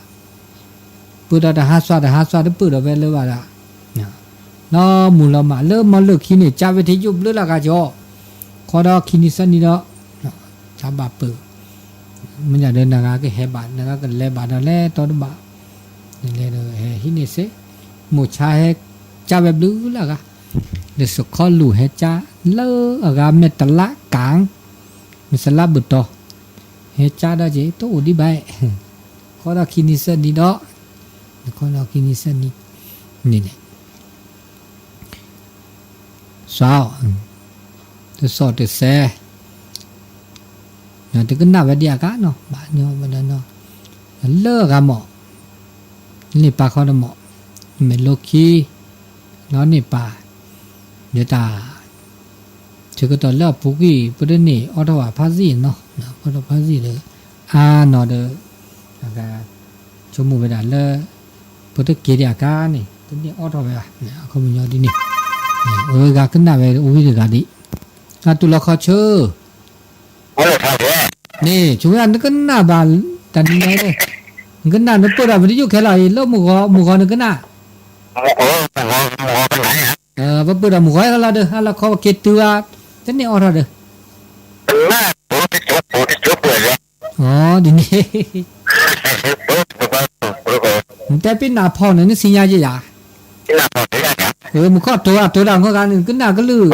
ပၢၢ်ဒီးတဟါစွါ တဟါစွါ တပၢၢ်ဒီးဖဲလၢဘၣ်ဒီး, လီၤမုၢ်လီၤမၢ် လၢမီၢ်လၢာ်ခံန့ၣ် ကၢ်ဝဲထံယိာ်ဘျၢလၢဂၤကီ, ခီဒီးခံနံၤသၢနံၤဒီး, တၢ်ဘၣ်ပၢၢ်, မ့ၢ်ဒၣ်ဒီးနဂၤကဟဲဘၣ် နဂၤကလဲၤဘၣ်ဒီးလဲၤတီတဘၣ်, လဲၤဒီးဟဲဟံးန့ၢ်စ့, မိၢ်ဆါဟဲကၢ်ဝဲဘျုးလၢဂၤ, ဒီးစခီလူၤဟဲကၢ်လၢအဂၤမဲာ်တလးကၢ်, မ့ၢ်စလါဘၢၣ်တီၤ, ဟဲကၢ်ဒီးက့ၤ တအိၣ်ဒံးဘၣ်, ခီဒီးခံနံၤသၢနံၤဒီး, ခီဒီးခံနံၤသၢနံၤန့ၣ်န့ၣ်, စှၤ, တစီၣ်တစဲး, တကနၣ်ဝဲဒံးအကါနီၤ ဘၣ်ညီဝဲဒၣ်နီၤ, လၢအဂၤမး, န့ၢ်ပာ်ခီတမး, မဲာ်လိခံ, လီၤန့ၢ်ပာ်, ယတၢ်, ဆၢကတီၢ်လၢအပူၤကွံာ် ပတန့ၢ်အီထီၣ်ဘၣ်ဖးစံၣ်နီၤ, ဖီထီၣ်ဖးစံၣ်ဒီး, အါနီၤဒီး, ဆိကမိၣ်ဝဲဒၣ်လၢ, ပတက့ၤဒံးအကါန့�it တန့ၢ်အီထီၣ်ဝဲဘၣ်, အခီပညီဒ်န့ၣ်, အဝဲဂၤကနၣ်ဝဲအိၣ်ဝံၤတဂၤဒံး, အတူၢ်လီၤခီဆၢ, န့ၣ် ဆိကမိၣ်နကနၣ်ဘၣ်, တၢ်နံၤညါန့ၣ်, နကနၣ်နပၢၢ်ဒီးပတယိၣ်ခဲလီၤအံၤ လၢမုၢ်ဂီၤမုၢ်ဂီၤနကနၣ်, ပပၢၢ်ဒီးမုၢ်ဂီၤခဲလီၤဒီး ဟါလီၤခီပက့ၤတုၤဧါ, တန့ၢ်အီထီၣ်ဒီး, ဒ်န့ၣ်, နတဲပ့ၤနၢ်ဖီၣ်န့ၣ် နသ့ၣ်ညါယဲယၤ, မုၢ်ခီၣ်တိၤအတိၤဒၣ်မုၢ်ဂၤန့ၣ် နကနၣ်ကလုၢ်,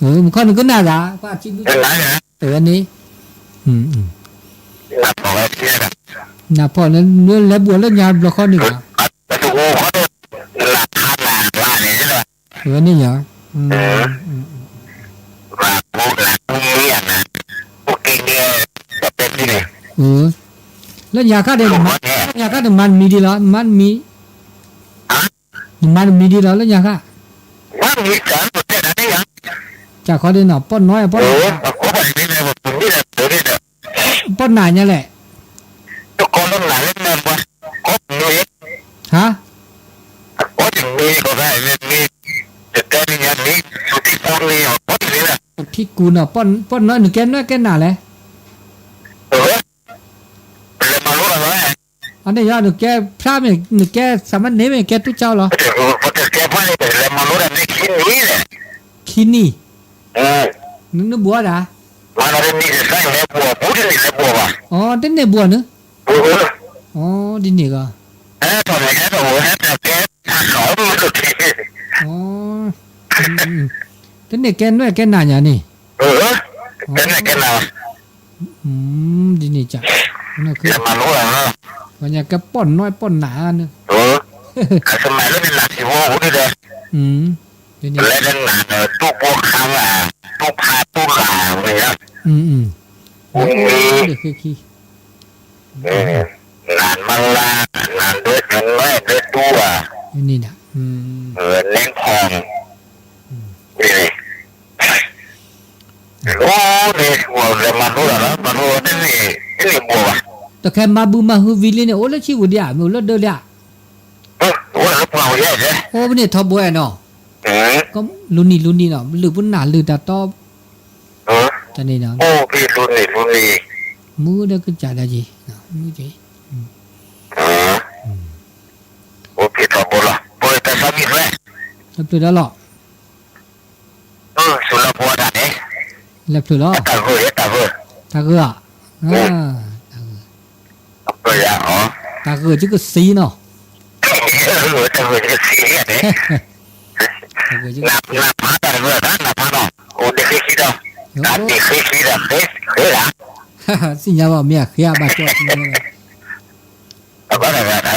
မုၢ်ခီၣ်နကနၣ်ဂၤ, ပှၤထံဒု, န့ၣ်, နၢ်ဖီၣ်န့ၣ် လဲၤဘှီၣ်လၢညါဘျီခီန့ၣ်ဘၣ်, န့ၣ်ယၤ, လၢညါခါဒီး, လၢညါခါဒီးမၤနမံၤဒ်လီၤ, နမၤနမံၤ, နမၤနမံၤဒ်လီၤ လၢညါခါ, စၢ်ခီဒ်နီၤ ပီၣ်နီၢ်ယၤ ပီၣ်နၢ်, ပီၣ်နၢ်ညါလဲၣ်, ဟါ, ထံကူနီၤ ပီၣ်နီၢ် နကဲနွဲၣ်ကဲနၢ်လဲၣ်, အန့ၣ်ယၤ နကဲဖျါမ့ၢ် နကဲစးမ့ၢ်န့ၣ်မ့ၢ် နကဲတူၢ်ကၠီလီၤ, ခံနံၣ်, နဘှီဒၣ်, အီ တန့ၢ်ဘှီန့ၣ်, အီ ဒ်န့ၣ်ဂီၢ်, အီ တန့ၢ်ကဲနွဲၣ်ကဲနးညါန့ၣ်, ကဲနွဲၣ်ကဲနး, ဒ်န့ၣ်က, လၢမၤလိလီၤ, ပှၤညါကဲပီၣ်နွဲၣ်ပီၣ်နးန့ၣ်, အစမးလၢနနးထံဖိအိၣ်ဒ်ဒီး, လၢနနးဒီးတူၢ်ဘိခါဂၤ, တူၢ်ဖးတူၢ်လၤဝဲ, အိၣ်ဒၣ်ဃ့ခံ နၤမၤလၤ, နၤဒၢနွဲၣ်ဒၢတူၢ်ဧါ, န့ၣ်ဒၣ်, နဲဖီ, အိၣ်န့ၣ် လဲၤမၤလိလီၤ, မၤလိတန့ၢ်ဘိဘၣ်, တခဲမၤဘုမၤဟုဝံၤလံန့ၣ် အိၣ်လၢဆံးပူၤဒံးဧါ, မ့ၢ်အိၣ်လၢဒၢလံဧါ, အိၣ်လၢပှၤဝဲယဲၢ်, အိၣ်ပန့ၣ်ထီဘိနီၤ, လူနံၤလူနံၤနီၤ လုၢ်ပနၢ်လုၢ်တၢ်တီ, တၢ်န့ၣ်ဒီး, အိၣ်ဖဲလူနံၤလူနံၤ, မူဒီးကစၢ်ဒၣ်က့ၤ, မူက့ၤ, အိၣ်ဖဲထီဘိလီၤ, ပတၢ်သးမံၤဖျဲၣ်, တဖျၢၣ်ဒီးလီၤ, လဲၤဖျၢၣ်လီၤ, တၢ်ဂၢၢ်ဧါ, တၢ်ဂၢၢ်, တၢ်ဂၢၢ်ကကသံနီၤ, တၢ်ဂၢၢ်ကကသံန့ၣ်, နဖးတၢ်ဂၢၢ်တၢ်နဖးနီၤ, အိၣ်ဒ့ၣ်ဃ့ခံဒီး, တၢ်ဒ့ၣ်ဃ့ခံဒီး, ဃ့လၢ, သ့ၣ်ညါဘၣ်မ့ၢ်အဃ့အဘၣ်ကၠီၣ်သ့ၣ်ညါဘၣ်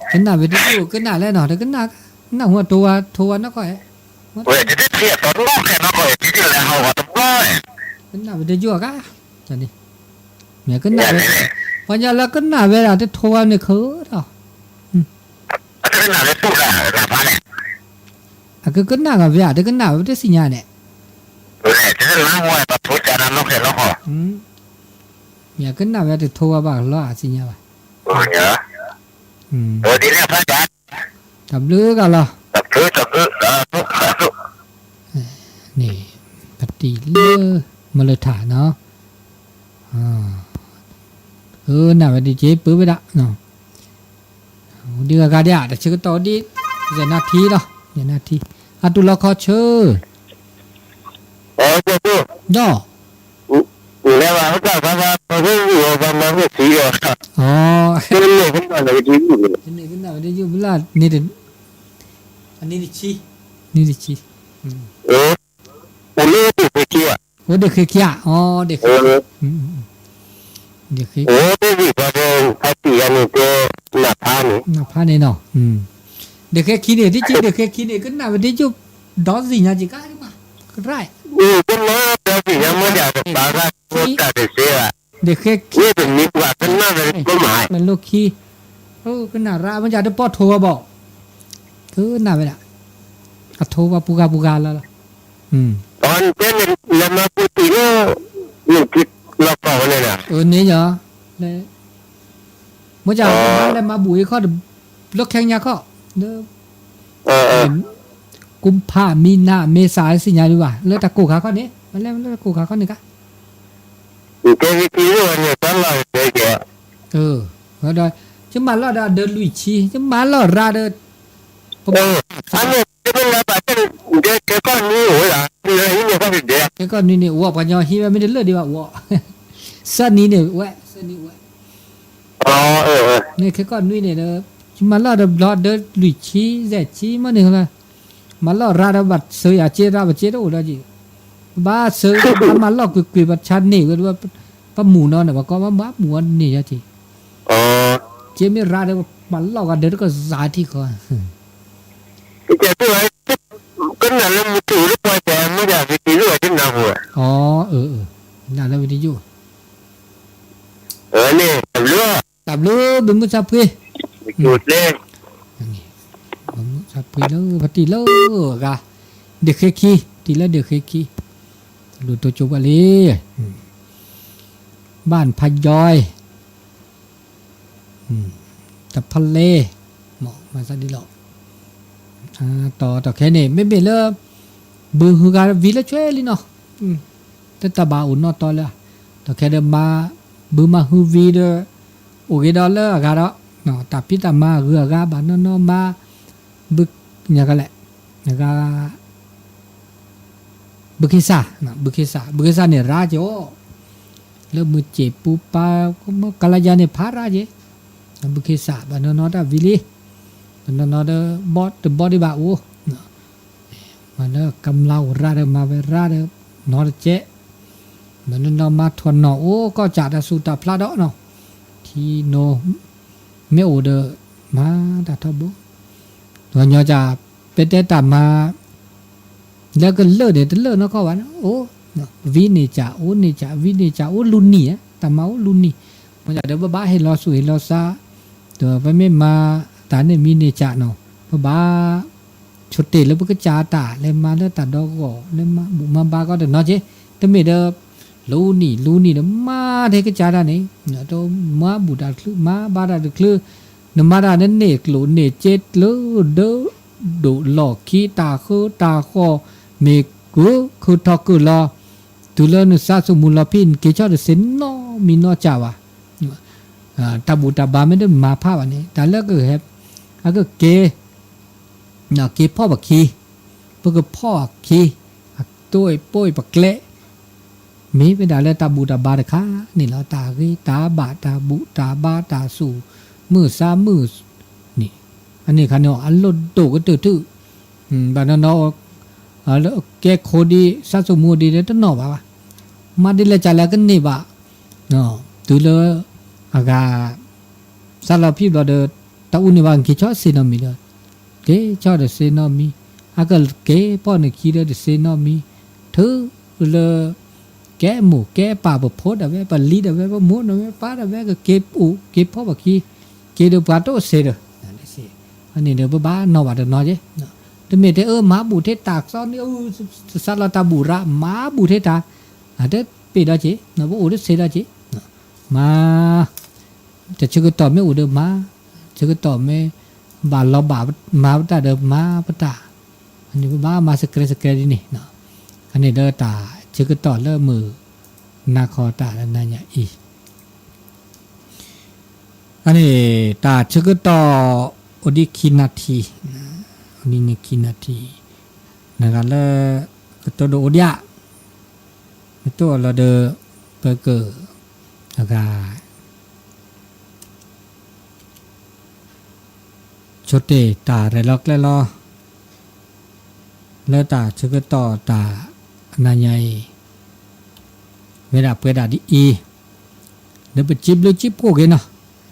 ကနၣ်ဝဲတယိၣ် ကနၣ်လဲၣ်နီၤ တကနၣ်, နၢ်ဟူထိဝါ ထိဝါနီၢ်ကီၢ်, ဝဲတထံၣ်အတီနီၢ်ခဲနီၢ်ကီၢ် တထံၣ်လဲၤဟးဂီၤတဘျီ, ကနၣ်ဝဲတယိၣ်အကါ, မ့ၢ်ကနၣ်ဝဲ, ပှၤညါလၢကနၣ်ဝဲဒၣ်တထိဝါန့ၣ်ခၢဒီး, အတကနၣ်ဝဲတူၢ်လၢနဖးန့ၣ်, အကကနၣ်ဂ့ၤဝဲ တကနၣ်ဝဲတသ့ၣ်ညါန့ၣ်, တနၢ်ဟူဝဲပှၤထိကနၣ်နီၢ်ခဲနီၢ်ကီၢ် မ့ၢ်ကနၣ်ဝဲတထိဝါဘၣ်လီၤအသ့ၣ်ညါဘၣ်, ဒ်န့ၣ်ဖးက, တၢ်ဘျုးဂၤလီၤ, တၢ်ဘျုး, န့ၣ်, ပတံၢ်လၢ, မလၢထၣ်နီၤ, ကနၣ်ဝဲဒ်က့ၤပၢဝဲဒၣ်, ဒ်ဂၤဂၤဒ်ဧါ တဆၢကတီၢ်ဒ်, ယဲၢ်နၣ်ထံလီၤ, ယဲၢ်နၣ်ထံ, အတူၢ်လီၤခီဆၢ, ဒီး လဲၤဘၣ်ဟဲတၢ်ဖးဖး ပှၤကရူၢ်အီၤ ပှၤမၤမ့ၢ်သံဒီး, အီ, ကနၣ်ဝဲဒ်ယိၣ်, ကနၣ်ဝဲဒ်ယိၣ် ဘျၣ်န့ၣ်, အနံၣ်တဆံ, နံၣ်တဆံ, အိၣ်လၢဒ့ၣ်ဃ့ခံဧါ, အိၣ်ဒ့ၣ်ဃ့ခံဧါ, အီ, ဒ့ၣ်ဃ့, ဒ့ၣ်ဃ့, အိၣ်ဒ့ၣ်ဃ့ ပှၤဒီး ဖါတံၢ်ယၤန့ၣ်တဲ, နၢ်ဖါန့ၣ်, နၢ်ဖါန့ၣ်နီၤ, ဒ့ၣ်ဃ့ခံန့ၣ် ဒ်က့ၤဒ့ၣ်ဃ့ခံန့ၣ် ကနၣ်ဝဲဒ်ယိၣ်, ဒီးသ့ၣ်ညါက့ၤကါ, ကရၢၢ်, ကနၣ်ဒီးသ့ၣ်ညါမ့ၢ်ဒၣ်တပာ်ဂၤ တၢ်တစဲးဘၣ်, ဒ့ၣ်ဃ့ခံ, မ့ၢ်တမံၤပှၤကနၣ်ဝဲကမၤ, မ့ၢ်လိၣ်ခံ, ကနၣ်ရၢမ့ၢ်ဒၣ်တပီၢ်ထိဝဲဘၣ်, ကနၣ်ဝဲဒၣ်, အထိဝဲပူၤဂၤပူၤဂၤလီၤလီၤ, အတဲန့ၣ် လဲၤမၤပူၤတံၢ်လၢ, နထံလီၢ်ကီၢ်ဝဲန့ၣ်, န့ၣ်ယီၤ, မ့ၢ်ဒ်လဲၤမၤဘူၣ်အံၤခီ, လၢခဲကညါခီ, လၢ ကုမ်ဖး မံနၤ မ့ၤသး သ့ၣ်ညါဒံးဘၣ် လၢတၢ်ကိၢ်ခါခီန့ၣ် မ့ၢ်လဲၣ်လၢတၢ်ကိၢ်ခါခီန့ၣ်ကါ, ကဲက့ၤထံၣ်န့ၣ် တၢ်လီၢ်ကဲကဲ, ဒီး ယမၤလီၢ်ဒီးအဒၢလွံၢ်ဆံ ယမၤလီၢ်ရါဒီး, အန့ၣ် တမ့ၢ်လၢဘၣ်တဲ ခဲကီၢ်နွံအိၣ်ဝဲဒၣ် ခဲကီၢ်နွံန့ၣ် အိၣ်ပှၤကညီဟံးဝဲမ့ၢ်တလၢာ်ဒံးဘၣ်အိၣ်, သၢနံၤန့ၣ်ဝဲ သၢနံၤဝဲ န့ၣ်ခဲကီၢ်နွံန့ၣ်ဒီး ယမၤလီၢ်ဒီးဘျီဒီးလွံၢ်ဆံ ယဲၢ်ဆံမ့ၢ်န့ၣ်, မၤလီၢ်ရါဒီးဘၣ်စၢၤယၤက့ဒၣ် ပက့တအိၣ်ဒီးက့, ဘၣ်စၢၤဘၣ်မၤလီၢ်ကွ့ၢ်ကွ့ၢ် ပဆါန့ၢ်ဝဲ ပမူၣ်နီၤန့ၣ် ပှၤကိးဘၣ်မၤမူၣ်အီၤန့ၢ်ယၤက့, က့မ့ၢ်ရါဒီးပမၤလီၢ်ဂၤဒီးတကစၢ်ထံဃီ ကနၣ်လၢမူတူၢ် လ� ပှၤတဲမ့ၢ်ဒၣ် video ကနၣ်ဟူ, နၢ်လၢ video, န့ၣ် တၢ်ဘျုး, တၢ်ဘျုး ဘုမုၢ်ဆါဖှ့, ဘုမုၢ်ဆါဖှ့လၢ ပတံၢ်လၢအဂၤ, ဒ့ၣ်ဃ့ခံ, တံၢ်လၢဒ့ၣ်ဃ့ခံ, တၢ်ဘျုးတိကၠိပှၤလံ, ဘၣ်ဖးယွဲ တဖးလဲၣ်, မၤသးဒ်လီၤ, တီတီခဲန့ၣ် မ့မ့ၢ်လၢ ဘုဟုဂၤဝံၤလၢဆွဲလံနီၤ, တတၢ်ဘၣ်အိၣ်နီၢ်တီလၢ, တီခဲဒီးမၤ ဘုမၤဟုဝံၤဒီး အိၣ်ဂ့ၤဒီးလၢအဂၤဒီး တၢ်ဖံးတၢ်မၤအဂုၤအဂၤဘၣ်နီၢ်နီၢ်မၤ, ဘု, ညါကလဲၣ်, နဂၤ ဘုခ့စၢ်, ဘုခ့စၢ်, ဘုခ့စၢ်န့ၣ်ရါက့ၤအီၤ, လၢမုၢ်စ့ၣ်ပူၤပာ်, ကလါယၤန့ၣ်ဖးရါက့ၤ, ဘုခ့စၢ် ဘၣ်နီၢ်နီၢ်တၢ်ဝံၤလံ, ဘၣ်နီၢ်နီၢ်ဒီး ဘီတဘီဒံးဘၣ်အိၣ်, မၤလၢကမျၢၢ်အိၣ်ရၣ်ဒီးမၤဝဲရၣ်ဒီး နီတကဲး, မ့ၢ်နီၢ်မါထီၣ်နီၢ်အိၣ်ကီၢ်စးတၢ်ဆူးတၢ်ဖျးဒီးနီၤ, ထံနိ မ့ၢ်အိၣ်ဒီး မၤတၢ်ထီဘိ, ဒီးညီကၢ် ပတဲတၢ်မၤ လၢကလၢာ်န့ၣ် တလၢာ်နီၢ်ကီၢ်ဘၣ်န့ၣ် အိၣ် ဝံန့ၢ်ကၢ် အိၣ်န့ၢ်ကၢ် ဝံန့ၢ်ကၢ် အိၣ်လူနံၤဧါ, တၢ်မၤအိၣ်လူနံၤ, မ့ၢ်ဒီးပဘၣ်ဟ့ၣ်လီၤဆူၣ်ဟ့ၣ်လီၤစး, ဒီးပမ့ၢ်မၤတၢ်န့ၣ်မံန့ၢ်ကၢ်နီၤ, ပဘၣ် ဆိတ့ၢ်လၢပကစၢ်တၢ် လဲၤမၤလၢတၢ်ဒီဂီၢ် လဲၤမၤဘူၣ်မၤဘါကီးတနီၤက့, တမ့ၢ်ဒီး လူနံၤ လူနံၤဒီးမၤထဲကစၢ်တၢ်န့ၣ်, တမၤဘူၣ်တၢ်တချုး မၤဘါတၢ်တချုး, နမၤတၢ်နန့ၢ်ကျိၣ်န့ၢ်စ့ကျၢၤဒၢ ဒိၣ်လီၢ်ခံ တၢ်ဃၢတၢ်ဃီၣ် မ့ၢ်ကုာ်ခုၣ်ထီၣ်ကုာ်လီၤ, တုၤလၢနသးစူၣ်မူလီၤဖံး နက့ၤဆီၣ်တသ့နီတမံၤနီတကၢ်ဘၣ်. တၢ်ဘူၣ်တၢ်ဘါမ့ၢ်တမၤဖးဘၣ်န့ၣ် တၢ်လၢကဟဲ အကက့ၤ က့ၤဖီၣ်ပခံ, ပကဖီၣ်အခံ, အတိၢ်အပိၢ်အပကျဲ, မ့ၢ်ဝဲဒၣ်လၢတၢ်ဘူၣ်တၢ်ဘါတခါန့ၣ်လီၤ. တၢ်ဂ့ၤတၢ်ဘၣ် တၢ်ဘူၣ်တၢ်ဘါ တၢ်စူၣ်မုၢ်သးမုၢ်န့ၣ်, အန့ၣ်ခါန့ၣ် အလိၣ်ဒိၣ်ကတၢၢ်ထူၣ်, ဘၣ်နီၢ်နီၢ် ကဲခိၣ်ဒံး သးစူၣ်မူဒံးဒီးတနီၣ်ဘၣ်ဘၣ်, မၤဒ်လဲၣ်ကလဲၣ်ကန့ၢ်ဘၣ်, တုၤလၢ အဂၤ သးလီၤဖံးဘျီဒီး တၢ်အူန့ၢ်ဘၣ် က့ၤဆီၣ်တသ့နီတမံၤဒီး က့ၤဆီၣ်တသ့နီတမံၤ, အကက့ၤဖီၣ်နခံဒီးတသ့နီတမံၤ, ထုးလၢ ကဲမိၢ်ကဲပၢ် ပဖိဒၣ်ဝဲ ပလံၤဒၣ်ဝဲ ပမိၢ်ဒၣ်ဝဲ ပၢ်ဒၣ်ဝဲ ကက့ၤအိၣ်က့ၤဖီၣ်ပခံ, က့ၤဒီးပှၤတအိၣ်သ့ဒီး အန့ၣ်ဒီးပဘၣ်နီၣ်ဘၣ်တနီၤက့, တမ့ၢ်တဲအၢ မၤဘူၣ်ထဲတၢ်ကစီၣ်န့ၣ် စးလီၤတၢ်ဘူၣ်ရၣ် မၤဘူၣ်ထဲတၢ်, တပ့ၢ်ဒီးက့ၤ ပအိၣ်တသ့ဒီးက့ၤ, မၤ တၢ်ဆၢကတီၢ်မ့ၢ်အိၣ်ဒီးမၤ, ဆၢကတီၢ်မ့ၢ် ဘၣ်လီၤဘၣ်မၤပတၢ်ဒီးမၤပတၢ်, အန့ၣ်ပဘၣ်မၤစကဲစကဲဒ်န့ၣ်, အန့ၣ်ဒီးတၢ်ဆၢကတီၢ်လၢမုၢ်နၤခီတၢ်နၤညါအံၤ, အန့ၣ် တၢ်ဆၢကတီၢ် အိၣ်ဒံးခံနၣ်ထံ, အိၣ်ဒံးန့ၣ်ခံနၣ်ထံ, နဂၤလၢ ကတိၤဒိၣ်အိၣ်ဒံးဧါ, နတိၢ်အီၤလီၤဒီး ပက အဂၤ ဆိတ့ၢ်တၢ်ရဲၣ်လီၤကျဲၤလီၤ လၢတၢ်ဆၢကတီၢ်တၢ်နၤညါအံၤ ဝဲဒၣ်ပှဲၤဒၣ်ဒ်အံၤ, ဒီးပစံးဘျုးစံးဖှိၣ်က့ၤနီၤ,